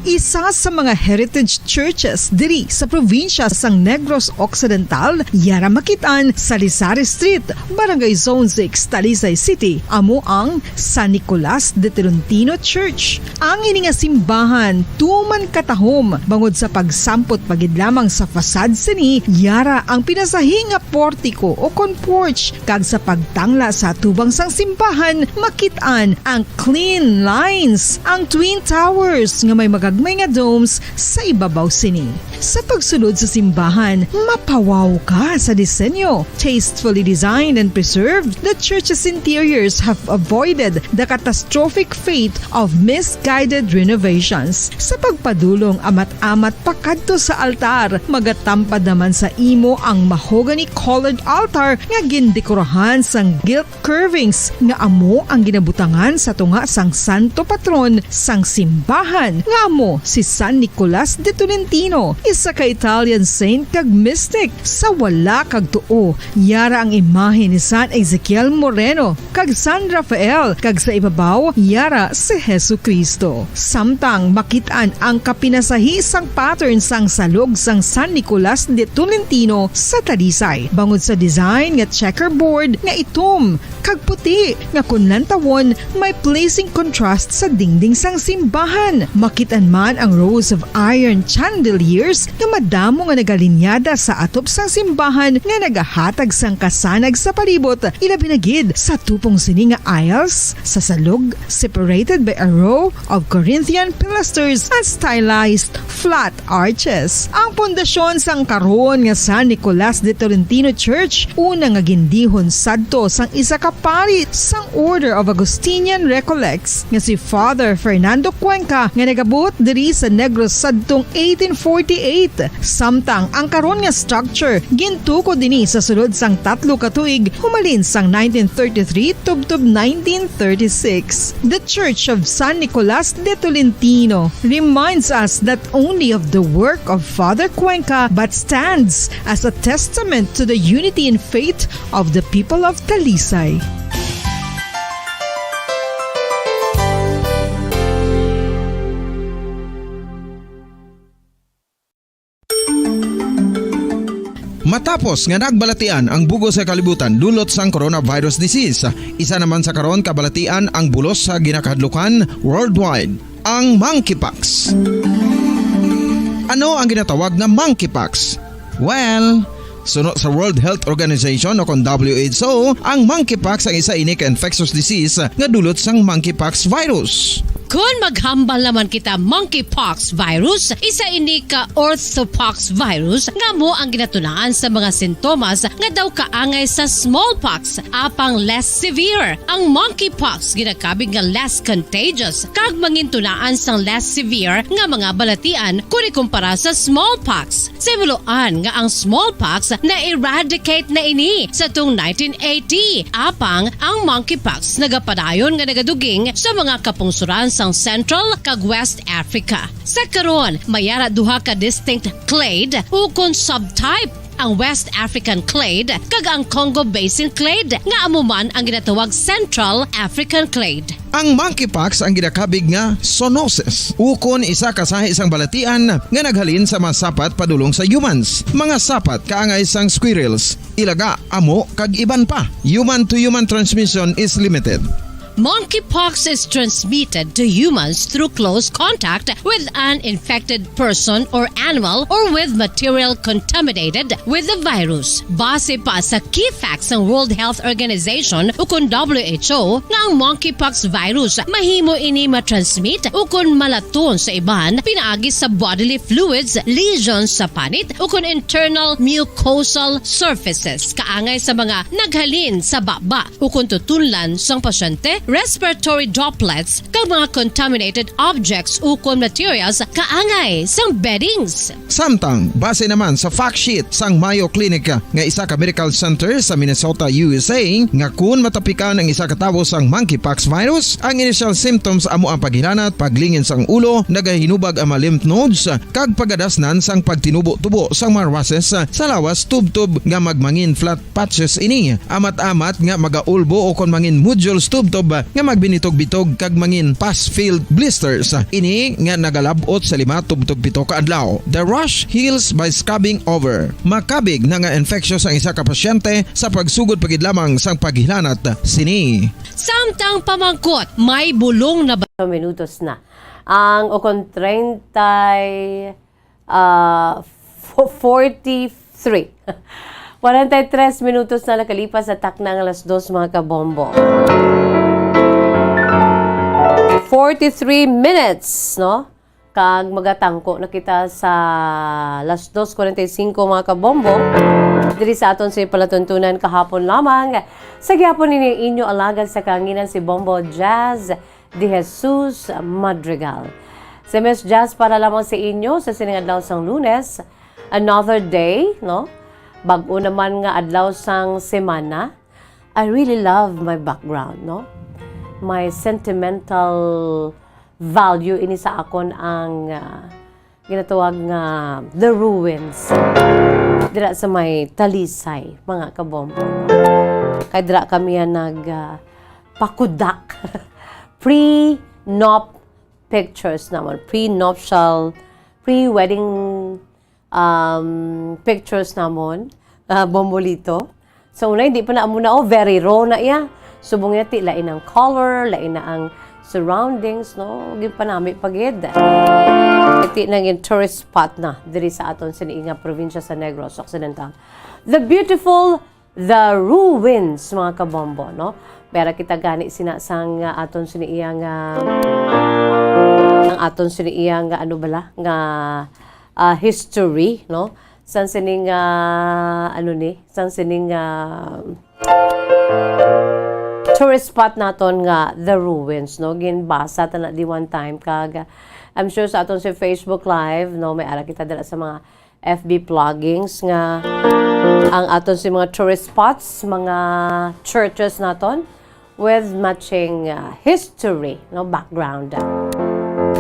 Isa sa mga heritage churches diri sa probinsya sang Negros Occidental, yara makit-an sa Lisari Street, Barangay Zone six, Talisay City, amo ang San Nicolas de Tolentino Church. Ang ini nga simbahan tuman katahom bangod sa pagsampot pa gid lamang sa facade sini, yara ang pinasahi nga portiko o kon porch, kag sa pagtangla sa atubang sang simbahan, makit-an ang clean lines, ang twin towers nga may magagmay nga domes sa ibabaw sini. Sa pagsulod sa simbahan, mapawaw ka sa disenyo. Tastefully designed and preserved, the church's interiors have avoided the catastrophic fate of misguided renovations. Sa pagpadulong amat-amat pakadto sa altar, magatampad naman sa imo ang mahogany-colored altar nga gindekorahan sang gilt curvings nga amo ang ginabutangan sa tunga sang santo patron sang simbahan, nga amo Si San Nicolas de Tolentino, isa ka Italian saint kag mystic. Sa wala kag tuo, yara ang imahe ni San Ezekiel Moreno kag San Rafael, kag sa ibabaw, yara si Jesu-Cristo. Samtang makit-an ang kapinasahi sang pattern sang salog sang San Nicolas de Tolentino sa Talisay, bangod sa design nga checkerboard nga itom kag puti nga kon lantawon may pleasing contrast sa dingding sang simbahan. Makit-an man ang rows of iron chandeliers nga madamo nga nagalinyada sa atop sang simbahan nga nagahatag sang kasanag sa palibot, ilabi na gid sa tupong sini nga aisles sa salog, separated by a row of Corinthian pilasters and stylized flat arches. Ang pundasyon sang karon nga San Nicolas de Tolentino Church, una nga gindihon sadto sang isa ka pari sang Order of Augustinian Recollects nga si Father Fernando Cuenca, nga nagabuot diri sa Negros sadtong eighteen forty-eight. Samtang ang karon nga structure gintukod dini sa sulod sang tatlo ka tuig, humalin sang nineteen thirty-three tubtob nineteen thirty-six. The Church of San Nicolas de Tolentino reminds us not only of the work of Father Cuenca, but stands as a testament to the unity in faith of the people of Talisay. Matapos nga nagbalatian ang bug-os nga kalibutan dulot sang coronavirus disease, isa naman sa karon kabalatian ang bulos sa ginakahadlukan worldwide, ang monkeypox. Ano ang ginatawag nga monkeypox? Well, suno sa World Health Organization o kon W H O, ang monkeypox ang isa ini ka infectious disease nga dulot sang monkeypox virus. Kon maghambal naman kita, monkeypox virus, isa ini ka orthopox virus nga amo ang ginatunaan sa mga sintomas nga daw kaangay sa smallpox, apang less severe. Ang monkeypox ginakabig nga less contagious kag mangintunaan sang less severe nga mga balatian kon ikumpara sa smallpox. Sa himuloan nga ang smallpox na-eradicate na ini sa tung nineteen eighty, apang ang monkeypox nagapadayon nga nagaduging sa mga kapungsoran sang Central kag West Africa. Sa karon, may ara duha ka distinct clade ukon subtype, ang West African clade kag ang Congo Basin clade, nga amo man ang ginatawag Central African clade. Ang monkeypox ang ginakabig nga zoonosis, ukon isa ka sahi sang balatian nga naghalin sa mga sapat padulong sa humans. Mga sapat kaangay sang squirrels, ilaga, amo, kag iban pa. Human-to-human transmission is limited. Monkeypox is transmitted to humans through close contact with an infected person or animal or with material contaminated with the virus. Base pa sa key facts sang World Health Organization ukon W H O nga ang monkeypox virus mahimo ini matransmit ukon malaton sa iban pinaagi sa bodily fluids, lesions sa panit ukon internal mucosal surfaces kaangay sa mga naghalin sa baba ukon tutunlan sang pasyente, respiratory droplets, kag mga contaminated objects ukon materials kaangay sang beddings. Samtang, base naman sa fact sheet sang Mayo Clinic nga isa ka medical center sa Minnesota, U S A, nga kun matapikan ang isa ka tawo sang monkeypox virus, ang initial symptoms amo ang paghilanat, paglingin sang ulo, nagahinubag ang mga lymph nodes, kag pagadasnan sang pagtinubo-tubo sang mga races sa lawas tubtob nga magmangin flat patches ini, amat-amat nga magaulbo ukon mangin nodules tubtob nga magbinitog-bitog kag mangin pus-filled blisters. Ini nga nagalab-ot sa lima tubtob pito ka adlaw. The rash heals by scabbing over. Makabig na nga infectious ang isa ka pasyente sa pagsugod pa gid lamang sang paghilanat sini. Samtang pamangkot, may bulong na ba? Minutos na. Ang ukon treinta, ah, fo-, forty-three. Kwarenta y tres minutos na nakalipas sa takna nga alas dos, mga kabombo. Forty-three minutes, no? Kag magatangko na kita sa alas dos kwarenta y cinco, mga kabombo. Diri sa aton sa palatuntunan kahapon lamang, sa gihapon ini inyo alagad sa kahanginan si Bombo Jazz De Jesus Madrigal. Si Miss Jazz para lamang sa inyo sa sining adlaw sang Lunes. Another day, no? Bag-o naman nga adlaw sang semana. I really love my background, no? My sentimental value ini sa akon ang, ah, ginatawag nga The Ruins. Dira sa may Talisay, mga kabombo. Kay dira kami yan nag, ah, pakudak. Pre-nop pictures namon. Pre-nuptial, pre-wedding, um, pictures namon, ah, Bombolito. So, una, hindi pa na amo na, oh, very raw na iya. Subong niya, ti, lain ang color, lain na ang surroundings, no? Ginpanami pa gid. Ti, nangin tourist spot na diri sa aton sini nga probinsya sa Negros Occidental. The beautiful The Ruins, mga kabombo, no? Pero kita gani sina sang, ah, aton sini iya nga, ang aton sini iya nga, ano bala, nga, ah, history, no? Sang sining, ah, ano ni? Sang sining, ah, tourist spot naton nga The Ruins, no? Ginbasa ta na di one time, kag, ah, I'm sure sa aton si Facebook Live, no? May ara kita dala sa mga F B vloggings nga ang aton si mga tourist spots, mga churches naton with matching, ah, history, no, background.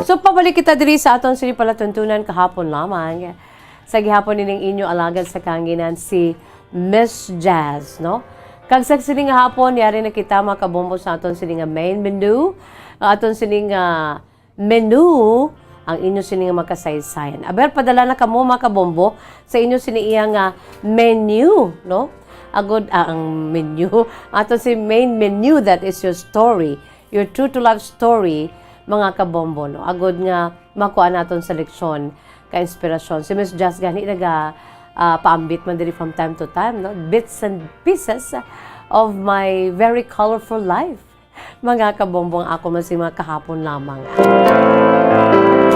So, pabalik kita diri sa aton sini palatuntunan kahapon lamang. Sa gihapon nining inyo alagad sa kahanginan si Miss Jazz, no? Kag sa sini nga hapon, yari na kita, mga kabombo, sa aton sini nga main menu, ang aton sini nga menu, ang inyo sini nga makasaysayan. Aber, padala na kamo, mga kabombo, sa inyo sini iya nga menu, no? Agod, ah, ang menu, ato si main menu, that is your story, your true to life story, mga kabombo, no? Agod nga makuha naton sa leksyon ka inspirasyon. Si Miss Jazz gani naga, ah, paambit man diri from time to time, no? Bits and pieces of my very colorful life. Mga kabombo, ang ako man si mga kahapon lamang.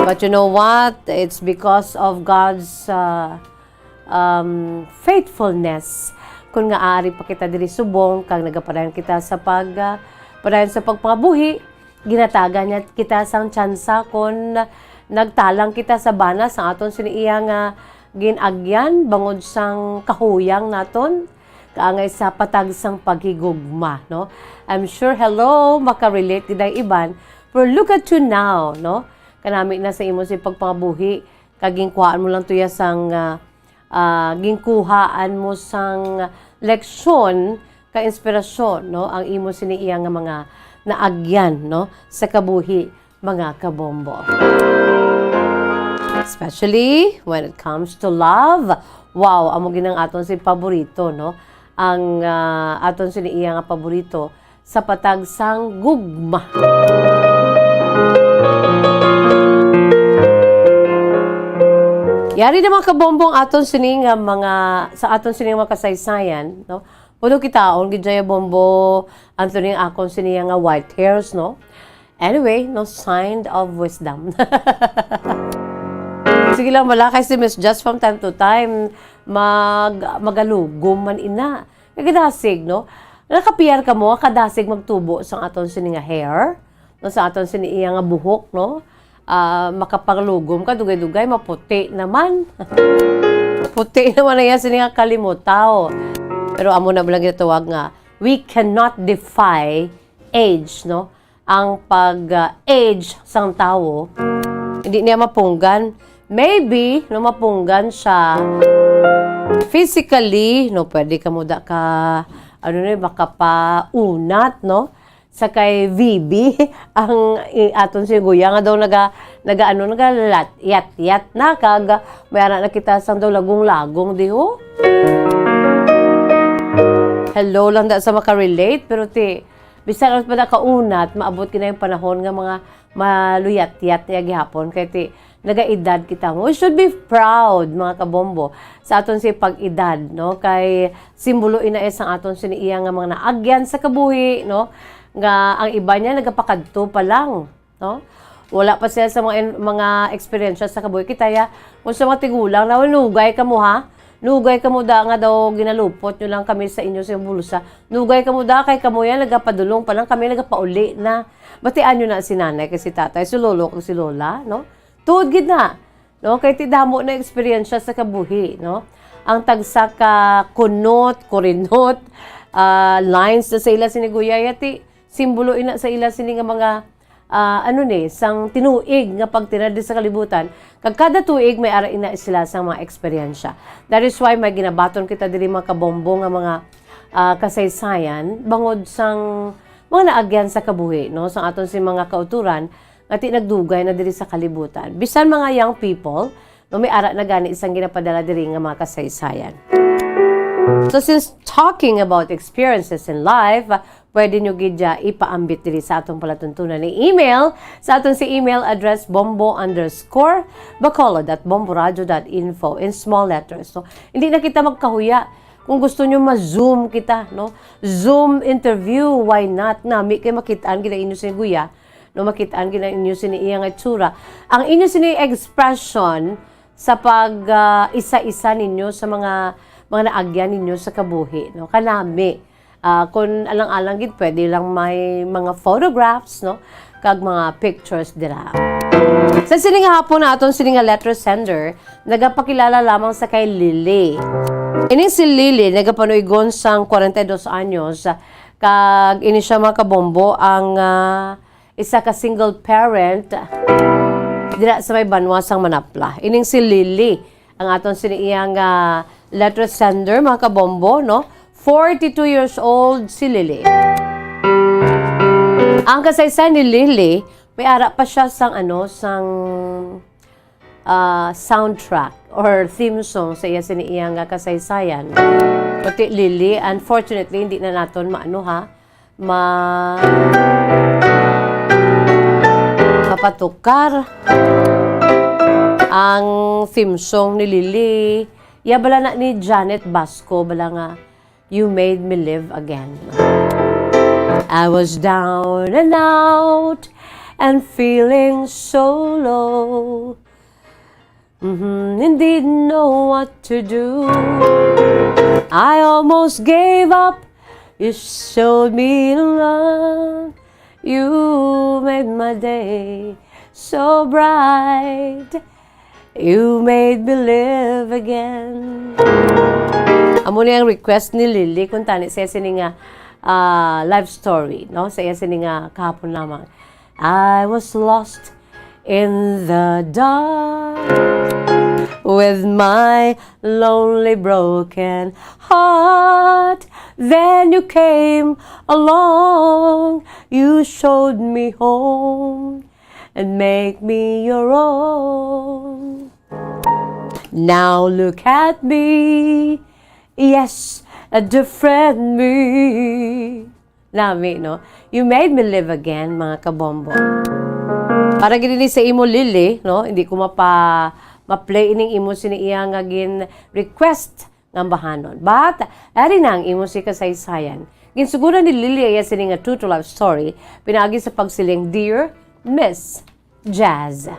But you know what? It's because of God's, uh, um, faithfulness. Kung nga ari pa kita diri subong, kag nagapadayon kita sa pag, uh, padayon sa pagpangabuhi, ginatagan niya kita sang tsansa kung nagtalang kita sa bana sang aton sini iya nga gin-agyan bangod sang kahuyang naton. Kaangay sa patag sang paghigugma, no? I'm sure, hello, makarelate gid ang iban. Pero look at you now, no? Kanami na sa imo si pagpangabuhi, kag ginkuhaan mo lang tuya sang, ah, ah, ginkuhaan mo sang leksyon ka inspirasyon, no? Ang imo sini iya nga mga naagyan, no? Sa kabuhi, mga kabombo. Especially when it comes to love. Wow, amo gid ang aton si paborito, no? Ang, ah, aton sini iya nga paborito sa patag sang gugma. Yari na, mga kabombo, ang aton sini nga mga, sa aton sini nga mga kasaysayan, no? Puno kitaon gid jaya, Bombo Anthony, ang akon sini nga white hairs, no? Anyway, no, sign of wisdom. Sige lang bala, kay si Miss Jazz from time to time, mag-, magalugom man ina. Kay kadasig, no? Nakapiyar kamo, kadasig magtubo sang aton sini nga hair, no, sa aton sini iya nga buhok, no? Ah, makapanglugom ka, dugay-dugay, maputi naman. Puti naman na iya sini nga kalimutaw. Pero amo na bala ginatawag nga, we cannot defy age, no? Ang pag, ah, age sang tawo, hindi niya mapunggan. Maybe, no, mapunggan siya physically, no, pwede kamo da ka, ano na, makapaunat, no? Sa kay V B, ang i-, aton si Guya nga daw naga, naga, ano, naga lat-, yat-yat na, kag may ara na kita sang daw lagong-lagong, di ho? Hello lang da sa makarelate, pero ti, bisan ano pa na kaunat, maabot gid na yung panahon nga mga maluyat-yat niya gihapon. Kay ti, nagaedad kita mo. We should be proud, mga kabombo, sa aton si pag-edad, no? Kay simbolo ina sang aton sini iya nga mga naagyan sa kabuhi, no? Nga ang iba niya nagapakadto pa lang, no? Wala pa sila sa mga in-, mga eksperyensya sa kabuhi. Kita ya, kung sa mga tigulang, na, "Nugay kamo, ha? Nugay kamo da nga daw ginalupot nyo lang kami sa inyo sa bulsa. Nugay kamo da, kay kamo yan, nagapadulong pa lang, kami nagapauli na." Batian nyo na si nanay kay si tatay, si lolo kag si lola, no? Tuod gid na, no? Kay ti damo na eksperyensya sa kabuhi, no? Ang tagsa ka kunot, kurinot, ah, lines na sa ila sini Guya ya, ti simbolo ina sa ila sini nga mga, ah, ano ni, sang tinuig nga pagtinad sa kalibutan, kag kada tuig may ara ina sila sang mga eksperyensya. That is why may ginabaton kita diri, mga kabombo, nga mga, ah, kasaysayan bangod sang mga naagyan sa kabuhi, no, sang aton si mga kauturan nga ti nagdugay na diri sa kalibutan. Bisan mga young people, no, may ara na gani isang ginapadala diri nga mga kasaysayan. So, since talking about experiences in life, pwede nyo gid ya ipaambit diri sa atong palatuntunan ni email, sa aton si email address, bombo underscore bacolod at bomboradio dot info, in small letters. So, hindi na kita magkahuya. Kung gusto nyo ma-Zoom kita, no? Zoom interview, why not? Nami kay makitaan gid ang inyo sini guya, no? Makitaan gid ang inyo sini iya nga itsura. Ang inyo sini expression sa pag, ah, isa-isa ninyo sa mga, mga naagyan ninyo sa kabuhi, no? Kanami. Ah, kung alang-alang gid, pwede lang may mga photographs, no? Kag mga pictures dira. Sa sini nga hapon na aton sini nga letter sender, nagapakilala lamang sa kay Lily. Ining si Lily, nagapanuigon sang kwarenta y dos anyos, kag ini siya, mga kabombo, ang, ah, isa ka single parent dira sa may banwa sang Manapla. Ining si Lily, ang aton sini iyang, ah, letter sender, mga kabombo, no? Forty-two years old si Lily. Ang kasaysayan ni Lily, may ara pa siya sang, ano, sang, ah, soundtrack or theme song sa iya sini iyang, ah, kasaysayan. Pati Lily, unfortunately, hindi na naton maano, ha, ma-, mapatukar ang theme song ni Lily. Ya bala na ni Janet Basco, bala nga, "You made me live again." I was down and out and feeling so low. Mhm, and didn't know what to do. I almost gave up. You showed me love. You made my day so bright. You made me live again. Amo ni ang request ni Lily kung tani sa iya sini nga, ah, life story, no? Sa iya sini nga kahapon lamang. I was lost in the dark with my lonely, broken heart. Then you came along, you showed me home and make me your own. Now look at me, yes, a different me. Nami, no? You made me live again, mga kabombo. Para gid ini sa imo, Lily, no? Hindi ko mapa-, ma-play ining imo sini iya nga gin-request nga ambahanon. But, ari na ang imo si kasaysayan. Ginsuguran ni Lily iya sini nga true to life story, pinaagi sa pagsiling, "Dear Miss Jazz."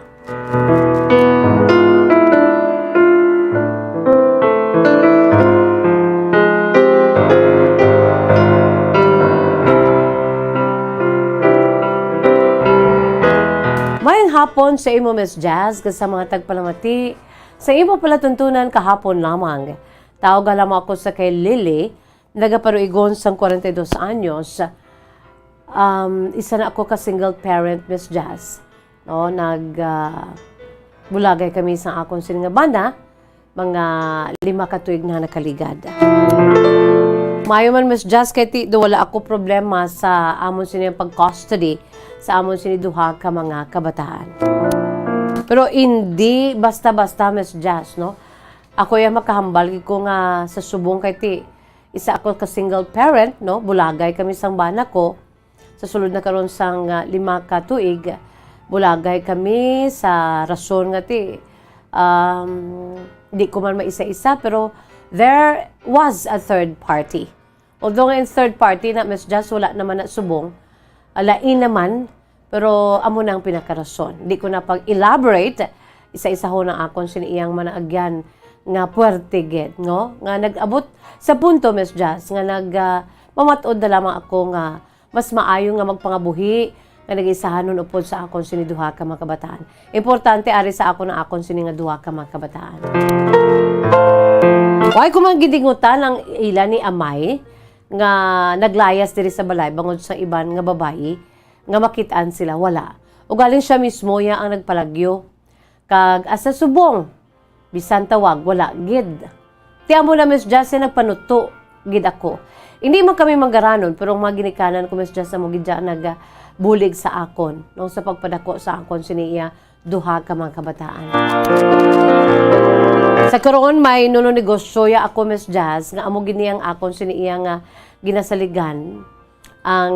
Mayong hapon sa imo, Miss Jazz, kag sa mga tagpalamati sa imo palatuntunan kahapon lamang. Tawag lamang ako sa kay Lily, nagaparuigon sang kwarenta y dos anyos. Um, isa na ako ka single parent, Miss Jazz. No, nag, ah, bulagay kami sa akon sini nga bana, mga lima ka tuig na nakaligad. Maayo man, Miss Jazz, kay ti, do wala ako problema sa amon sini pag-custody sa amon sini duha ka mga kabataan. Pero hindi basta-basta, Miss Jazz, no? Ako ya makahambal gid ko nga sa subong kay ti, isa ako ka single parent, no? Bulagay kami sang bana ko. Sa sulod na karon sang, ah, lima ka tuig, bulagay kami sa rason nga ti, um, di ko man maisa-isa, pero there was a third party. Although nga in third party na, Miss Jazz, wala naman na subong, ah, lain naman, pero amo na ang pinakarason. Di ko na pag-elaborate, isa-isahon ang akon sini iyang manaagyan nga puwerte gid, no? Nga nag-abot sa punto, Miss Jazz, nga nag, ah, mamat-od na lamang ako nga mas maayo nga magpangabuhi nga nag-isahanon upod sa akon sini duha ka mga kabataan. Importante ari sa akon ang akon sini nga duha ka mga kabataan. Wala ko man gidingutan ang ila ni amay nga naglayas diri sa balay bangod sa iban nga babayi nga makit-an sila, wala. Ugaling siya mismo ya ang nagpalagyo. Kag hasta subong, bisan tawag, wala gid. Ti amo na, Miss Jazz, nagpanuto gid ako. Hindi man kami manggaranon, pero ang mga ginikanan ko, Miss Jazz, amo gid ya nagabulig sa akon, no, sa pagpadako sa akon sini iya duha ka mga kabataan. Sa karon, may nuno negosyo ya ako, Miss Jazz, nga amo gid ni ang akon sini iya nga ginasaligan ang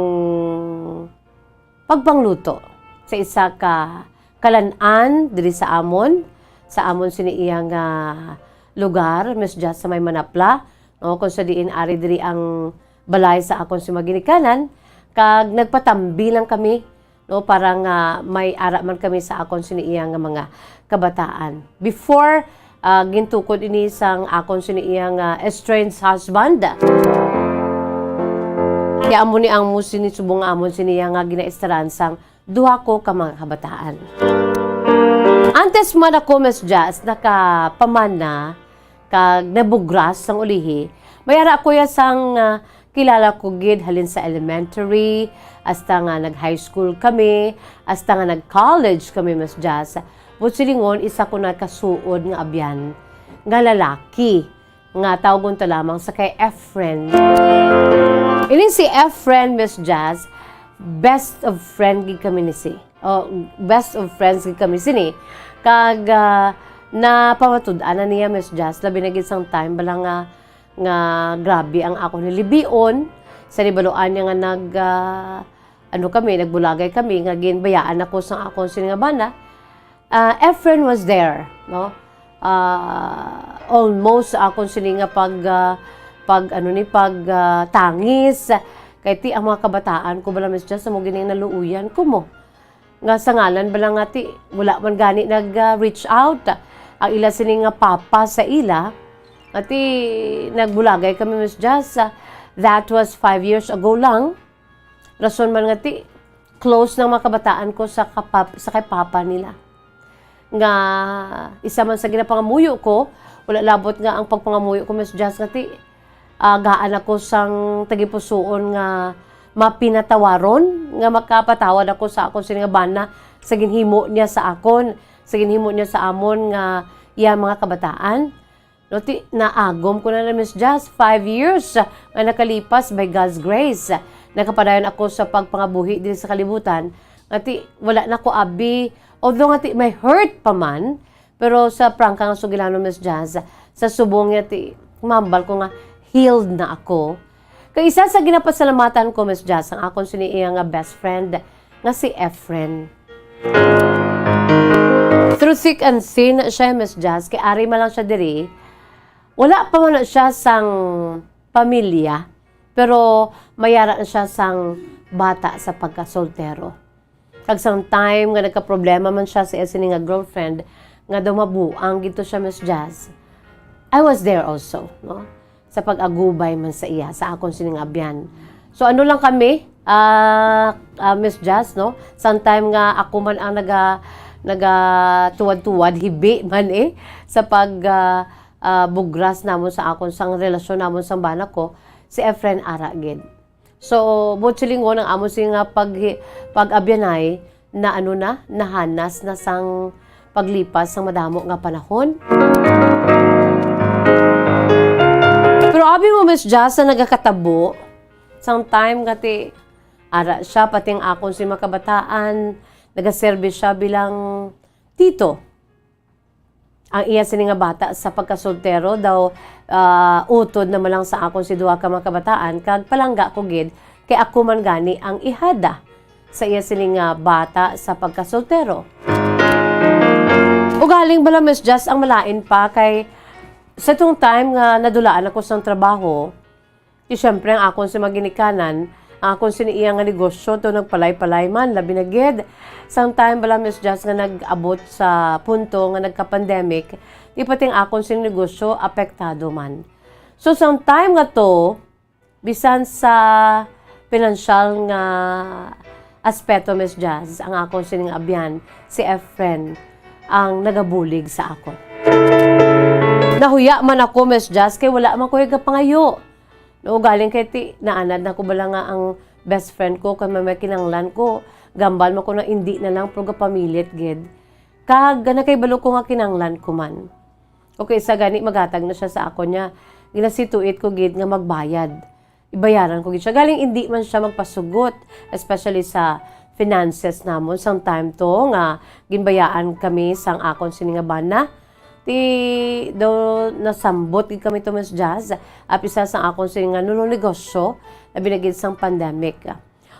pagpangluto sa isa ka kalan-an diri sa amon, sa amon sini iya nga lugar, Miss Jazz, sa may Manapla, no, kung sa diin ari diri ang balay sa akon si mga ginikanan, kag nagpatambi lang kami, no, para nga may ara man kami sa akon sini iya nga mga kabataan. Before, ah, gintukod ini sang akon sini iya nga estranged husband. Kaya amo ni ang mo sini subong nga amon sini iya nga ginaestaran sang duha ko ka mga kabataan. Antes man ako, Miss Jazz, nakapamana kag nabugras sang ulihi, may ara ko ya sang, ah, kilala ko gid halin sa elementary, hasta nga nag-high school kami, hasta nga nag-college kami, Miss Jazz. Buot silingon, isa ko na kasuod nga abyan nga lalaki nga tawgon ta lamang sa kay Efren. Ini si Efren, Miss Jazz, best of friend gid kami ni si. Oh, best of friends gid kami sini. Kag, ah, napamatud-an na niya, Miss Jazz, labi na gid sang time bala nga, nga grabe ang akon hilibion. Sa nibaluan niya nga nag, ah, ano kami, nagbulagay kami, nga ginbayaan ako sang akon sini nga bana. Ah, Efren was there, no? Ah, almost akon sini nga pag, ah, pag, ano ni, pag, ah, tangis. Kay ti ang mga kabataan ko bala, Miss Jazz, amo gid ning naluoyan ko mo. Nga sa ngalan bala nga ti, wala man gani nag, ah, reach out. Ang ila sini nga papa sa ila, nga ti nagbulagay kami, Miss Jazz. Ah, that was five years ago lang. Rason man nga ti, close ng mga kabataan ko sa kapap-, sa kay papa nila. Nga isa man sa ginapangamuyo ko, wala labot nga ang pagpangamuyo ko, Miss Jazz, nga ti, ah, gaan ako sang tagipusoon nga mapinatawaron, nga makapatawad ako sa akon sini nga bana sa ginhimo niya sa akon, sa ginhimo niya sa amon nga iya mga kabataan. No, ti, naagom ko na na, Miss Jazz, five years, ah, nga nakalipas by God's grace. Nakapadayon ako sa pagpangabuhi diri sa kalibutan. Nga ti, wala na ko abi, although nga ti, may hurt pa man, pero sa prangka nga sugilanon, Miss Jazz, sa subong nga ti, mambal ko nga healed na ako. Kay isa sa ginapasalamatan ko, Miss Jazz, ang akon sini iya nga best friend nga si Efren. Through thick and thin siya, Miss Jazz, kay ari man lang siya diri, wala pa man na siya sang pamilya, pero mayara na siya sang bata sa pagkasoltero. Kag sang time nga nagkaproblema man siya sa iya sini nga girlfriend, nga daw mabuang gid to siya, Miss Jazz, I was there also, no? Sa pag-agubay man sa iya, sa akon sining abyan. So, ano lang kami, ah, ah, Miss Jazz, no? Sang time nga ako man ang naga-, nagatuwad-tuwad, hibi man, eh, sa pag, ah, ah, bugras namon sa akon, sang relasyon namon sang bana ko, si Efren ara gid. So, buot silingon, ang amo sini nga pag-, pag-abyanay na, ano na, nahanas na sang paglipas sang madamo nga panahon. Pero abi mo, Miss Jazz, sa nagakatabo, sang time nga ti, ara siya, pati ang akon sini mga kabataan, nagaserbi siya bilang tito. Ang iya sini nga bata sa pagkasoltero daw, ah, utod naman lang sa akon si duha ka mga kabataan, kag palangga ko gid, kay ako man gani ang ihada sa iya sini nga bata sa pagkasoltero. Ugaling bala, Miss Jazz, ang malain pa kay sa tong time nga nadulaan ako sang trabaho, Di siyempre, ang akon si mga ginikanan, ang akon sini iya nga negosyo, to nagpalay-palay man, labi na gid. Sang time bala, Miss Jazz, nga nag-abot sa punto nga nagka-pandemic, di pati ang akon sini negosyo apektado man. So, sang time nga to, bisan sa pinansyal nga aspeto, Miss Jazz, ang akon sining abyan, si Efren, ang nagabulig sa akon. Nahuya man ako, Miss Jazz, kay wala man ko gapangayo. No, galing kay ti, naanad na ko bala nga ang best friend ko, kay may, may kinanglan ko, gahambal man ko nga indi na lang, pero gapamilit gid. Kag nakahibalo ko nga kinanglan ko man. Okay, sa gani, maghatag na siya sa akon niya. Ginasituate ko gid nga magbayad. Ibayaran ko gid siya. Galing indi man siya magpasugot, especially sa finances namon. Sang time to nga ginbayaan kami sang akon sini nga bana. Ti do nasambot gid kami to, Miss Jazz. Apisa sang akon sini nga nuno negosyo, labi na gid sang pandemic.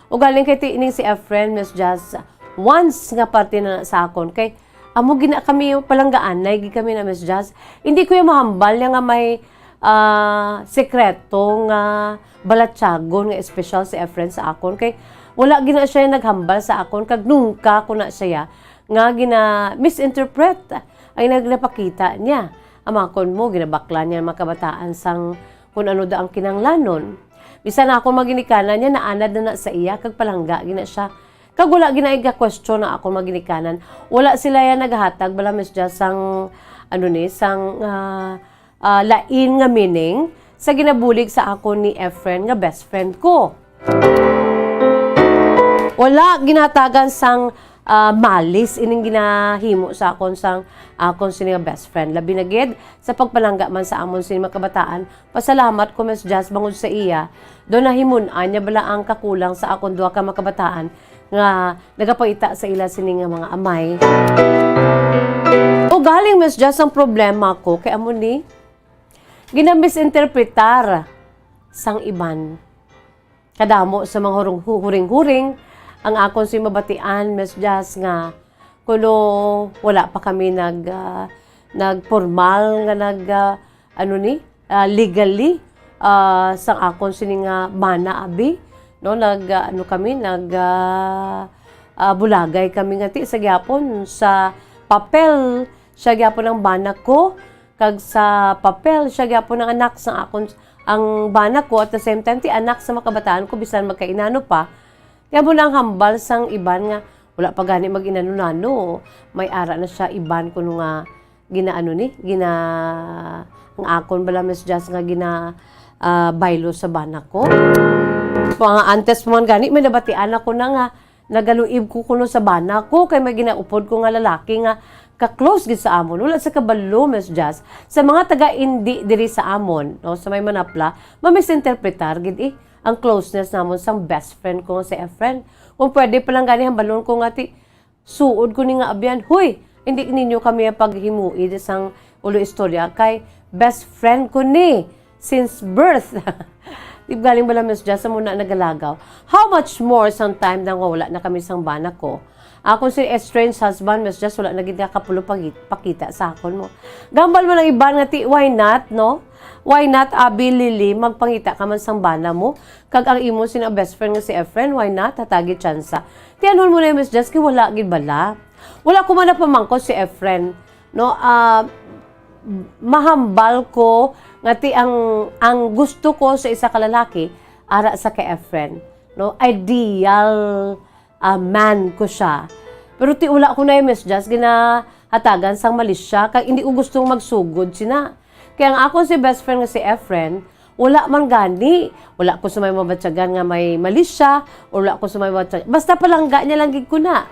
Ugaling kay ti ining si Efren, Miss Jazz, once nga parte na sa akon, kay amo gina kami, palanggaanay gid kami na, Miss Jazz. Hindi ko yung mahambal niya nga may, ah, sekreto nga balatyagon nga espesyal si Efren sa akon, kay wala gina siya naghambal sa akon, kag nungka ko na siya nga gina-misinterpret ang nagnapakita niya. Amakon mo, ginabakla niya ang mga kabataan sang kung ano daw ang kinanglanon. Bisan ako maginikanan niya, naanad na na sa iya, kag palangga gina siya. Kag wala gina iga-question ang akong maginikanan. Wala sila ya naghatag bala, Miss Jazz, sang, ano ni, sang, ah, ah, lain nga meaning sa ginabulig sa akon ni Efren nga best friend ko. Wala ginatagan sang, ah, malis ining ginahimo sa akon sang akon sini nga best friend. Labi na gid sa pagpalangga man sa amon sini mga kabataan, pasalamat ko, Miss Jazz, bangod sa iya. Do nahimun-an niya bala ang kakulang sa akon duha ka mga kabataan nga nagapangita sa ila sini nga mga amay. Ugaling, Miss Jazz, ang problema ko kay amo ni ginamisinterpretar sang iban. Kadamo sa mga hurung-, hu-, huring-huring ang akon si mabatian, Miss Jazz, nga kuno wala pa kami nag, ah, nagpormal nga nag, ah, ano ni, ah, legally, ah, sang akon sini nga bana, abi, no, nag, ah, ano kami, nag, ah, ah, bulagay kami nga ti sa gyapon sa papel, siya gyapon ang bana ko, kag sa papel, siya gyapon ang anak sang akon, ang bana ko, at the same time, ti anak sa mga kabataan ko, bisan magkainano pa. Kaya mo na ang hambal sang iban nga, wala pa gani mag-inano-nano, may ara na siya iban kuno nga ginaano ni, gina-, ang akon bala, Miss Jazz, nga gina, ah, baylo sa bana ko. Mga antes pa man gani, may nabatian ako na nga, nagaluib ko kuno sa bana ko, kay may ginaupod ko nga lalaki nga ka-close gid sa amon. Wala sa kabalo, Miss Jazz, sa mga taga indi diri sa amon, no, sa may Manapla, mamisinterpretar gid, eh, ang closeness namon sang best friend ko nga si Efren. Kung pwede pa lang gani, hambalon ko nga ti, suod ko ni nga abyan, "Hoy, hindi ninyo kami paghimui sang ulo istorya, kay best friend ko ni since birth." Di galing bala, Miss Jazz, sa muna nagalagaw. How much more sang time na nga wala na kami sang bana ko? Akon si estranged husband, Miss Jazz, wala na gid nga kapulo pagi-, pakita sa akon mo. Gambal mo ng iban nga ti, why not, no? Why not, Abi Lily, magpangita ka man sang bana mo? Kag ang imo sina best friend nga si Efren, why not? Hatagi tsansa. Tianhon mo na yung, Miss Jazz, kay wala gid bala. Wala ko man napamangkot si Efren, no? Ah, mahambal ko nga ti ang, ang gusto ko sa isa ka lalaki, ara sa kay Efren, no? Ideal, ah, man ko siya. Pero ti wala ko na, Miss Jazz, ginahatagan sang malisya, kag hindi ko gustong magsugod sina. Kaya ang akon si best friend nga si Efren, wala man gani. Wala ko sa may mabatyagan nga may malisya, wala ko sa may mabatyagan. Basta palangga niya lang gid ko na.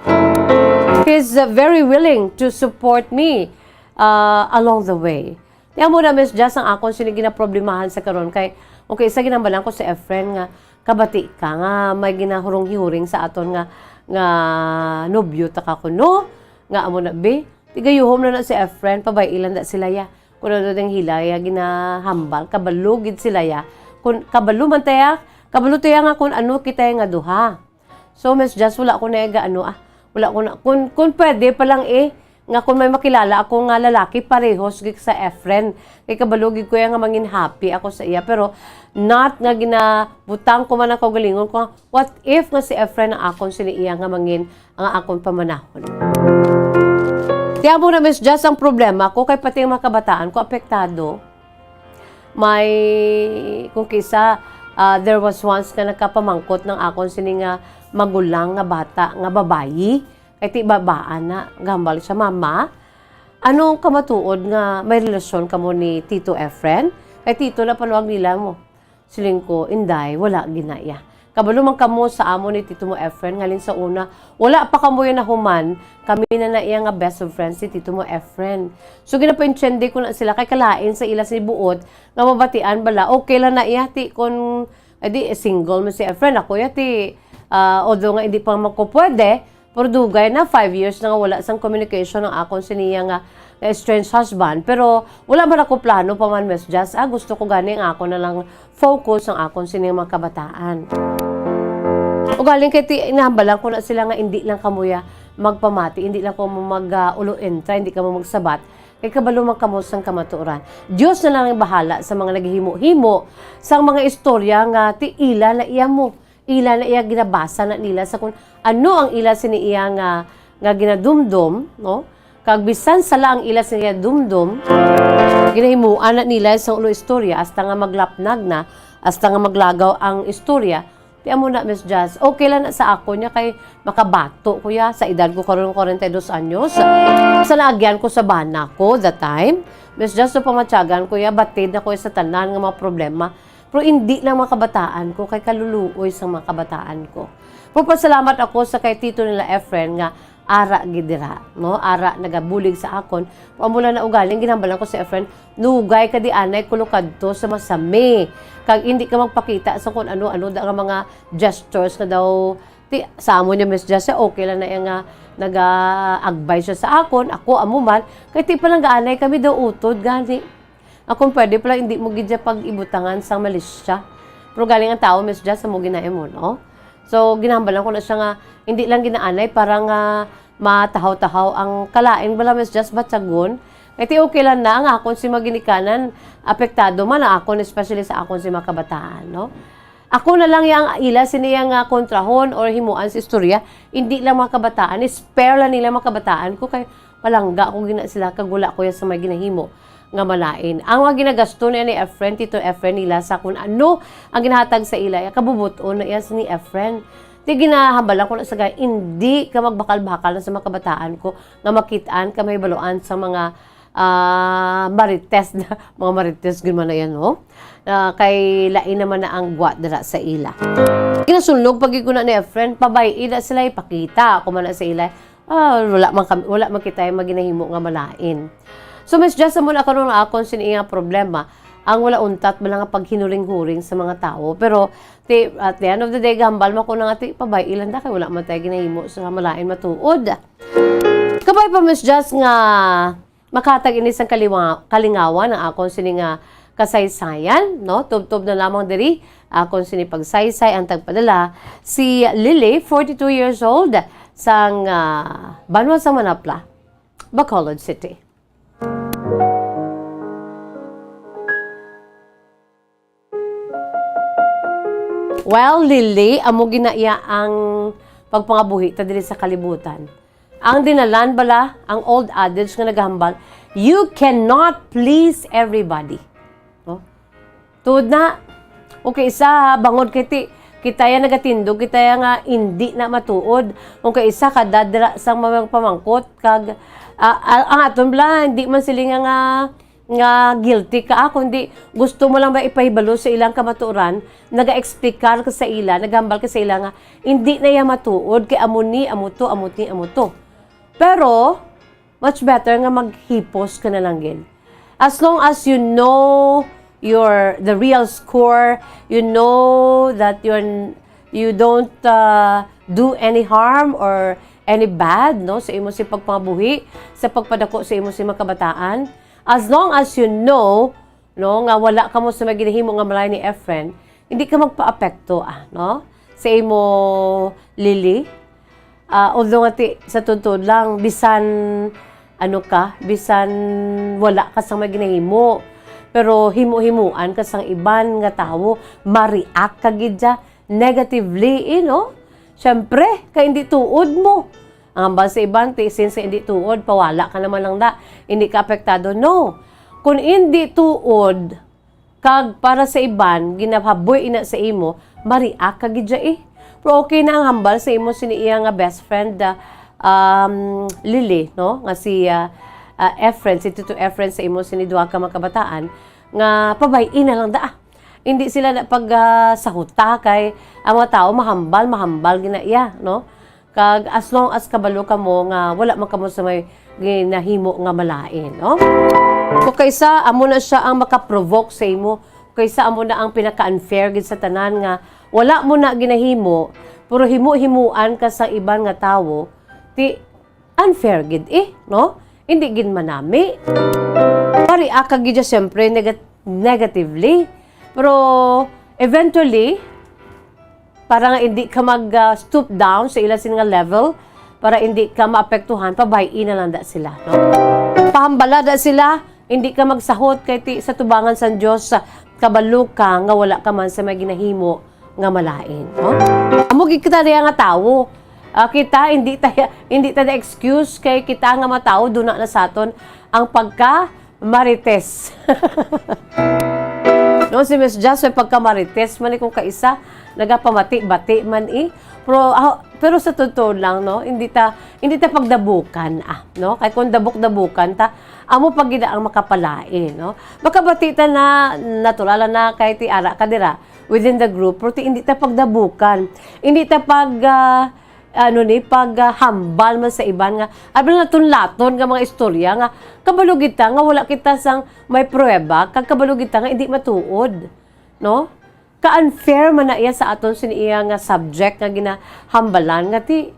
He's, uh, very willing to support me, uh, along the way. Kaya mo na, Miss Jazz, ang akon sini ginaproblemahan sa karon kay, okay, sa ginambalan ko si Efren nga, kabati ka nga may ginahurong-hihuring sa aton nga, nga nobyo ta ka kuno, nga amo na, be, tigayuhom na na si Efren, pabay-i lang da sila ya. Kuno do ding hilaya ginahambal, kabalo gid sila ya. Kun kabalo man taya, kabalo taya nga kun ano kita nga duha. So, Miss Jazz, wala ko na iga ano, ah. Wala ko na, kun, kun pwede pa lang, eh, nga kun may makilala ako nga lalaki, parehos gid sa Efren. Kay kabalo gid ko ya nga mangin happy ako sa iya. Pero, not nga ginabutang ko man ang kaugalingon ko nga, what if nga si Efren ang akon sini iya nga mangin ang akon pamanahon. Tiyan mo na, Miss Jazz, ang problema ko kay pati ang mga kabataan ko apektado. May, kung kisa, ah, there was once nga nagkapamangkot ng akon sini nga magulang nga bata nga babayi, kay ti babaan na, gambal siya, "Mama, anong kamatuod nga may relasyon kamo ni Tito Efren? Kay Tito na panuwag nila mo." Siling ko, "Inday, wala gina iya." Kabalo man kamo sa amo ni Tito mo Efren, ngalin sa una, wala pa kamo yan nahuman, kami na na iya nga best of friends si Tito mo Efren. So, ginapaintindi ko na sila kay kalain sa ila si buot nga mabatian bala. Okay lang na iya, ti, kung, edi, single man si Efren, ako ya, ti, ah, although nga hindi pa magkupwede, pero dugay na, five years na nga wala sang communication ang akon siniya nga, nga estranged husband. Pero wala man ako plano pa man, Miss Jazz, ah, gusto ko gani ang ako na lang focus ang akon sini nga mga kabataan. Ugaling kay ti, inahambalan ko na sila nga hindi lang kamuya magpamati, hindi lang ko mag, ah, ulo entra, hindi kamo magsabat. Kay kabalo man kamo sang kamatuoran. Dios na lang ang bahala sa mga naghihimo-himo sang mga istorya nga ti ila na iya mo. Ila na iya ginabasa na nila sa kung ano ang ila sini iya nga, nga ginadumdom, no? Kag bisan sala ang ila sini iya dumdom, ginahimuan na nila sa ulo istorya hasta nga maglapnag na, hasta nga maglagaw ang istorya. Ti amo na, Miss Jazz, okay lang na sa ako niya kay makabato ko ya sa edad ko karon, kwarenta y dos anyos. Sa naagyan ko sa bana ko that time, Miss Jazz, so pamatyagan ko ya, batid na ko ya sa tanan nga mga problema. Pero hindi lang mga kabataan ko, kay kaluluoy sang mga kabataan ko. Pero pasalamat ako sa kay Tito nila Efren nga ara gid dira, no? Ara nagabulig sa akon. Pero amo lang na ugaling ginhambalan ko si Efren, nugay ka di anay kulo kadto sa masami. Kag hindi ka magpakita sa kung ano-ano da nga mga gestures nga daw ti, sa amo niya, Miss Jazz, okay lang na iya nga naga-advise siya sa akon, ako amo man, kay ti palang gaanay kami daw utod gani. Akon pwede pala hindi mo gid siya pag-ibutangan sang malisya. Pero galing ang tao, Miss Jazz, sa mo ginaimo, no? So, ginahambalan ko na siya nga, hindi lang ginaanay para nga matahaw-tahaw ang kalain bala, Miss Jazz, batyagon. Kay ti okay lang na, ang akon si maginikanan, apektado man ang akon, especially sa akon si mga kabataan, no? Ako na lang yang ila sini yang, ah, kontrahon or himuan sa istorya, hindi lang mga kabataan, spare lang nila mga kabataan ko kay palangga ko gina sila kag wala ko yan sa may ginahimo nga malain. Ang mga ginagasto na ni Efren, Tito Efren nila sa kung ano ang ginahatag sa ila, ya, kabubot-on na iya ni Efren. Di ginahambalan ko na sa gay, hindi ka magbakal-bakal na sa mga kabataan ko nga makitaan ka may baluan sa mga, ah, marites na, mga marites gyud man na yan, no? Ah, kay lain naman na ang gwa dira sa ila. Ginasulnog pag ko na ni Efren, pabay-i na sila ipakita. Ako man na sa ila, ah, wala man kami, wala man kita yung maginahimo nga malain. So, Miss Jess, amo na karon ang akon sini nga problema, ang wala untat bala nga paghinuring-huring sa mga tawo. Pero, ti, at the end of the day, gahambal man ko na nga, ti, pabay-i lang da, kay wala man tayo ginahimo sa malain matuod. Kabay pa, Miss Jess, nga makahatag ini sang kaliwa-, kalingawan ang akon sini nga kasaysayan, no? Tubtob na lamang diri, akon sini pagsaysay ang tagpadala, si Lily, forty-two years old, sang, ah, banwa sa Manapla, Bacolod City. Well, Lily, amo ginaiya ang pagpangabuhi ta diri sa kalibutan. Ang dinalan bala, ang old adage nga nagahambal, "You cannot please everybody." No? Tuod na, okay, isa, bangod kay ti, kita ya nagatindog, kita ya nga hindi na matuod. Kung kay isa, kadadra sang mga pamangkot, kag, ah, ah, ang aton bala, hindi man sila nga, nga nga guilty ka, ah, kundi gusto mo lang ba ipahibalo sa ilang kamatuoran, naga-explicar ka sa ila, nagambal ka sa ila nga hindi na iya matuod kay amo ni, amo to, amo ni, amo to. Pero, much better nga maghipos ka na lang gid. As long as you know your, the real score, you know that you're, you don't, uh, do any harm or any bad, no, sa imo si pagpangabuhi, sa pagpadako sa imo si mga kabataan, as long as you know, no, nga wala kamo sa may ginahimo nga malain ni Efren, hindi ka magpaapekto, ah, no, sa imo, Lily. Ah, although nga ti, sa tuod-tuod lang, bisan ano ka, bisan wala ka sa may ginahimo, pero himo-himuan ka sang iban nga tawo, ma-react ka gid dya negatively, eh, no? Siyempre, kay hindi tuod mo. Ang hambal sa iban, ti, since hindi tuod, pawala ka naman lang da. Hindi ka apektado. No. Kung hindi tuod, kag para sa iban, ginahaboy ina sa imo, ma-react ka gid dya, eh. Pero okay na ang hambal sa imo sini iya nga best friend, ah, um, Lily, no? Nga si, ah, ah, Efren, si Tito Efren sa imo sini duha ka mga kabataan, nga pabay-i na lang da. hindi sila na pag, ah, sahuta kay ang mga tao mahambal, mahambal gina iya, no? Kag as long as kabalo kamo nga wala man kamo sa may ginahimo nga malain, no? Kung kaysa amo na siya ang makaprovoke sa imo, kaysa amo na ang pinaka-unfair gid sa tanan nga wala mo na ginahimo, pero himo-himuan ka sa iban nga tawo, ti unfair gid eh, no? Hindi gid manami. Pari aka gid siya, siyempre, negat-, negatively. Pero eventually, para nga hindi ka mag, ah, stoop down sa ila sin nga level, para hindi ka maapektuhan, pabay-i na lang da sila, no? Pahambala da sila, hindi ka magsahot kay ti sa tubangan sang Dios, ah, kabalo ka nga wala ka man sa may ginahimo nga malain, no? Amo gid kita diya nga tawo. Ah, kita, hindi ta, hindi ta na excuse kay kita nga mga tawo, duna na sa aton ang pagka marites. No, si Miss Jazz may pagkamarites man eh, kung kaisa nagapamati-bati man eh. Pero, ah, pero sa totoo lang, no, hindi ta, hindi ta pagdabukan, ah, no? Kay kung dabuk-dabukan ta, amo pa gid ang makapalain, no? Makabati ta na natural na kay ti ara ka dira within the group, pero ti hindi ta pagdabukan, hindi ta pag, ah, ano ni, pag, ah, hambal man sa iban nga, abi nga tunlaton nga mga istorya nga kabalo gid ta nga wala kita sang may pruweba, kag kabalo gid ta nga hindi matuod, no? Ka-unfair man na iya sa aton sin iya nga subject nga ginahambalan nga ti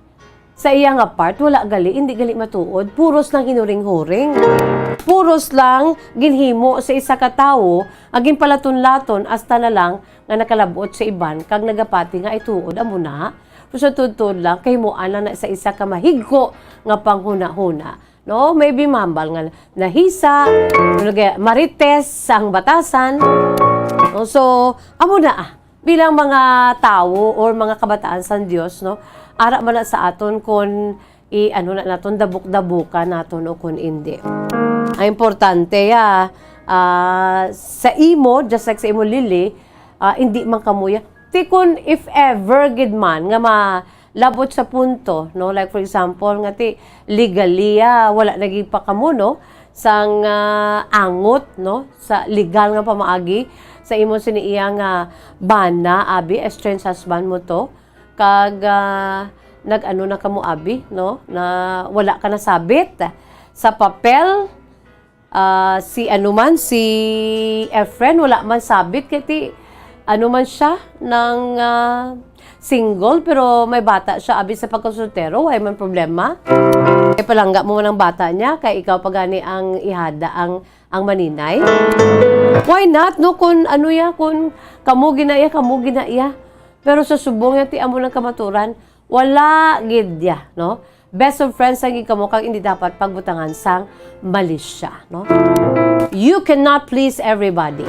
sa iya nga part wala gali, hindi gali matuod, puros lang hinuring-huring. Puros lang ginhimo sa isa ka tawo nga ginpalaton-laton hasta na lang nga nakalab-ot sa iban kag nagapati nga ay tuod amo na. Pero sa tuod-tuod lang, kahimuan lang na sa isa ka mahigko nga panghunahuna. No, maybe mahambal nga nahisa, nag-, marites ang batasan. No, so, amo na, ah, bilang mga tawo or mga kabataan sang Dios, no, ara man na sa aton kon i-, ano na naton, dabuk-dabukan naton o kon indi. Ang importante, ah, ah, sa imo, just like sa imo, Lily, ah, indi man kamo ya. Ti kon if ever gid man nga malabot sa punto, no? Like, for example, nga ti legally, ah, wala na gid pa kamo, no? Sang, ah, angot, no? Sa legal nga pamaagi, sa imo sini iya nga bana, abi, estranged husband mo to. Kag, ah, nag-ano na kamo, abi, no? Na wala ka nasabit sa papel. Ah, si ano man, si Efren, wala man sabit kay ti, ano man siya, nang, ah, single, pero may bata siya, abi sa pagkasoltero, way man problema. Kay palangga mo man ang bata niya, kay ikaw pa gani ang ihada ang, ang maninay. Why not, no? Kung ano ya, kung kamo ginaiya, kamo ginaiya. Pero sa subong ya, ti amo lang kamaturan, wala gid ya, no? Best of friends lang gid kamo kag hindi dapat pagbutangan sang malisya, no? You cannot please everybody.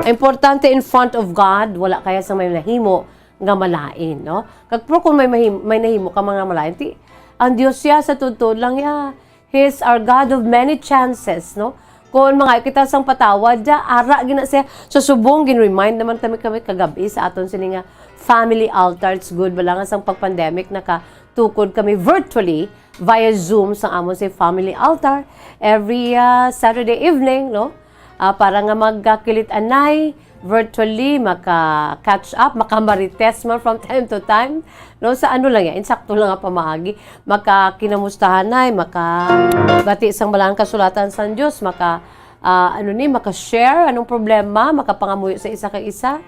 Importante in front of God, wala kaya sang may nahimo nga malain, no? Kag pero kung may mahim-, may nahimo ka mga malain, ti, ang Dios ya sa tuod-tuod lang ya. He is our God of many chances, no? Kung mangayo kita sang patawad, ya, ara gina siya. Sa subong, gin-remind naman kami, kami kagabi sa aton sini nga family altar. It's good, bala nga sang pag-pandemic, nakatukod kami virtually via Zoom sang amon si family altar every, ah, Saturday evening, no? Ah, para nga magkakilit-anay, virtually, maka-catch up, makamarites man from time to time. No, sa ano lang yan, insakto lang nga pamaagi. Makakinamustahanay, makabati sang balaang kasulatan sang Dios, maka, ah, ano ni, maka-share anong problema, makapangamuyo sa isa kag isa.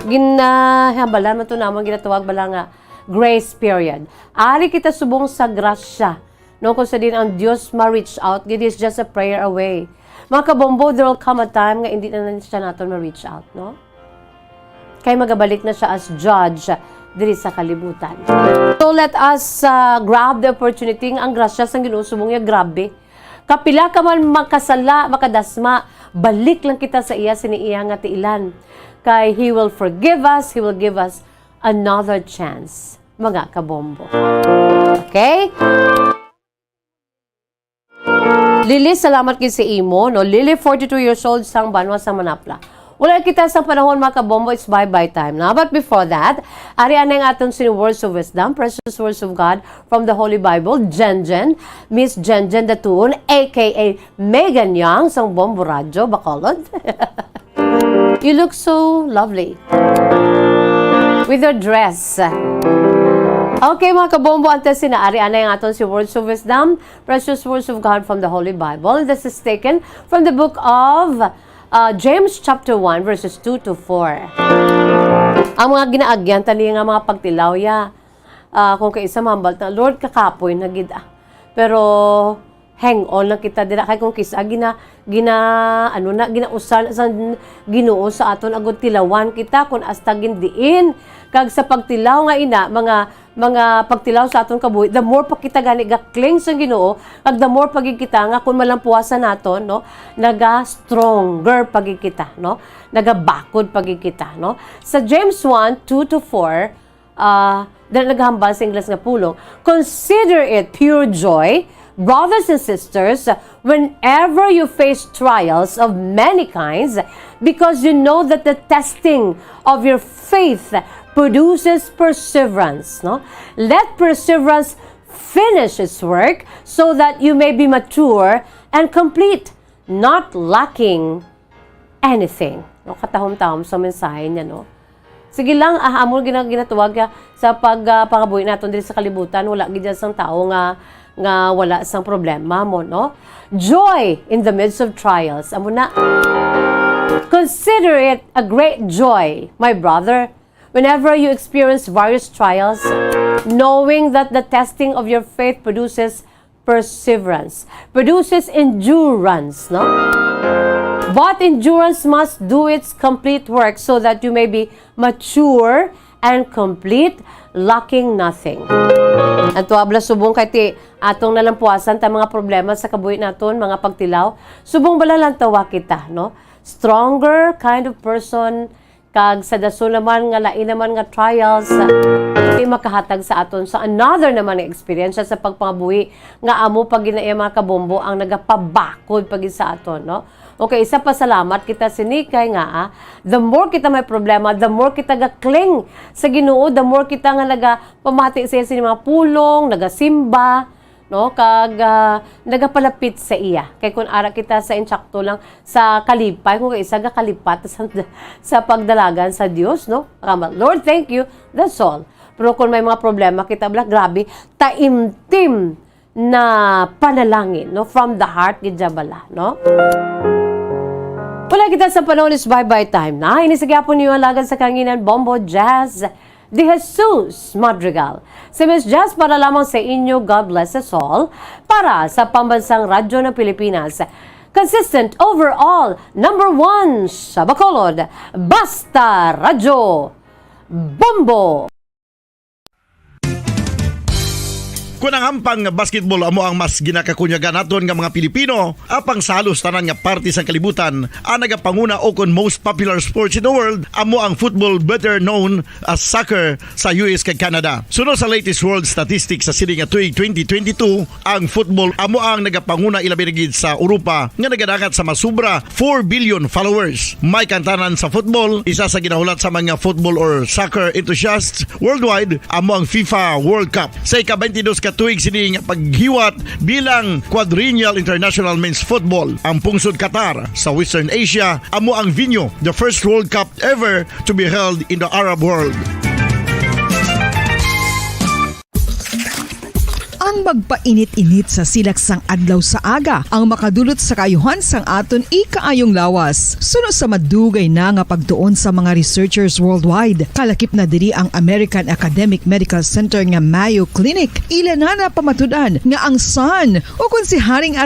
Ginahambalan man to namon ginatawag bala nga grace period. Ari kita subong sa grasya. No, kung sa din ang Dios ma-reach out, it is just a prayer away. Mga kabombo, there will come a time nga hindi na, na siya naton ma-reach out, no? Kay magabalik na siya as judge diri sa kalibutan. So let us, uh, grab the opportunity nga ang grasya sang Ginoo subong niya grabe. Kapila ka man makasala, makadasma, balik lang kita sa iya sini iya nga tiilan. Kay He will forgive us, He will give us another chance, mga kabombo. Okay? Lily, salamat gid sa imo, no? Lily, forty-two years old, sang banwa sa Manapla. Wala kita sa panahon, mga kabombo, it's bye-bye time na. But before that, ari anay ang aton sini words of wisdom, precious words of God from the Holy Bible, Jenjen, Miss Jenjen Datuon, A K A Megan Young, sang Bombo Radyo, Bacolod. You look so lovely with your dress. Okay, mga kabombo, antes sinaari, anay ang aton si Words of Wisdom, precious words of God from the Holy Bible. This is taken from the book of uh, James chapter one, verses two to four. Ang mga ginaagyan tani nga mga pagtilaw, ya, ah, kung kaisa mahambal ta, "Lord, kakapoy na gid, ah." Pero hang on lang kita dira, kay kung kisa gina-, gina-, ano na, ginausan sa Ginoo sa aton, agud tilawan kita kun hasta gindiin. Kag sa pagtilaw nga ina, mga, mga pagtilaw sa aton kabuhi, the more pa kita gani ga-cling sa Ginoo, kag the more pa gid kita nga kun malampuasan naton, no, naga-stronger pa gid kita, no, nagabakod pa gid kita, no. Sa James one, two to four, uh, dahil naghambal sa Ingles nga pulong, "Consider it pure joy, brothers and sisters, whenever you face trials of many kinds, because you know that the testing of your faith produces perseverance, no? Let perseverance finish its work so that you may be mature and complete, not lacking anything." No, katahom-tahom sa mensahe niya, no? Sige lang, ah, amo gina-, ginatuwag ka sa pag, ah, pangabuhi naton diri sa kalibutan, wala gid dyan sang tao nga, nga wala sang problema mo, no? Joy in the midst of trials. Amo na. Consider it a great joy, my brother, whenever you experience various trials, knowing that the testing of your faith produces perseverance, produces endurance, no? But endurance must do its complete work so that you may be mature and complete, lacking nothing. Ang tuwabla subong kay ti atong nalampuasan ta mga problema sa kabuhi naton, mga pagtilaw, subong bala lang tawa kita, no? Stronger kind of person, kag sa dason naman nga lain naman nga trials, ah, di makahatag sa aton sa another naman nga eksperyensya sa pagpangabuhi nga amo pa gid na iya, mga kabombo, ang nagapabakod pa gid sa aton, no? Okay, isa pa, salamat kita sini kay nga, ah, the more kita may problema, the more kita ga-cling sa Ginoo, the more kita nga nagapamati sa iya sini mga pulong, nagasimba, no? Kag, ah, nagapalapit sa iya. Kay kun ara kita sa insakto lang sa kalipay, kung isa gakalipat sa, sa pagdalagan sa Dios, no? Kama, "Lord, thank you." That's all. Pero kung may mga problema kita, bala, grabe, taimtim na panalangin, no? From the heart, gid siya bala, no? Wala kita sa panahon is bye-bye time na. Ini sa gyapon niyo alagan sa kanginan, Bombo Jazz De Jesus Madrigal. Si Miss Jazz para lamang sa inyo. God bless us all. Para sa Pambansang Radyo ng Pilipinas, consistent overall, number one sa Bacolod, Basta Radyo, Bombo! Kung ang hampang nga basketball amo ang mas ginakakunyagan naton nga mga Pilipino, apang sa halos tanan nga parte sang kalibutan, ang nagapanguna o kon most popular sports in the world amo ang football, better known as soccer, sa U S kag Canada. Suno sa latest world statistics sa sini nga tuig twenty twenty-two, ang football amo ang nagapanguna, ilabi na gid sa Europa nga nagadangat sa masubra four billion followers. May kantanan sa football, isa sa ginahulat sa mga football or soccer enthusiasts worldwide amo ang FIFA World Cup. Sa ika-twenty-dos ka tuig sini nga paghiwat bilang Quadrennial International Men's Football, ang pungsod Qatar sa Western Asia amo ang venue, the first World Cup ever to be held in the Arab world. Ang magpainit-init sa silak sang adlaw sa aga ang makadulot sa kaayuhan sang aton ikaayong lawas. Suno sa madugay na nga pagtuon sa mga researchers worldwide, kalakip na diri ang American Academic Medical Center nga Mayo Clinic. Ila na napamatud-an nga ang sun, o kon si Haring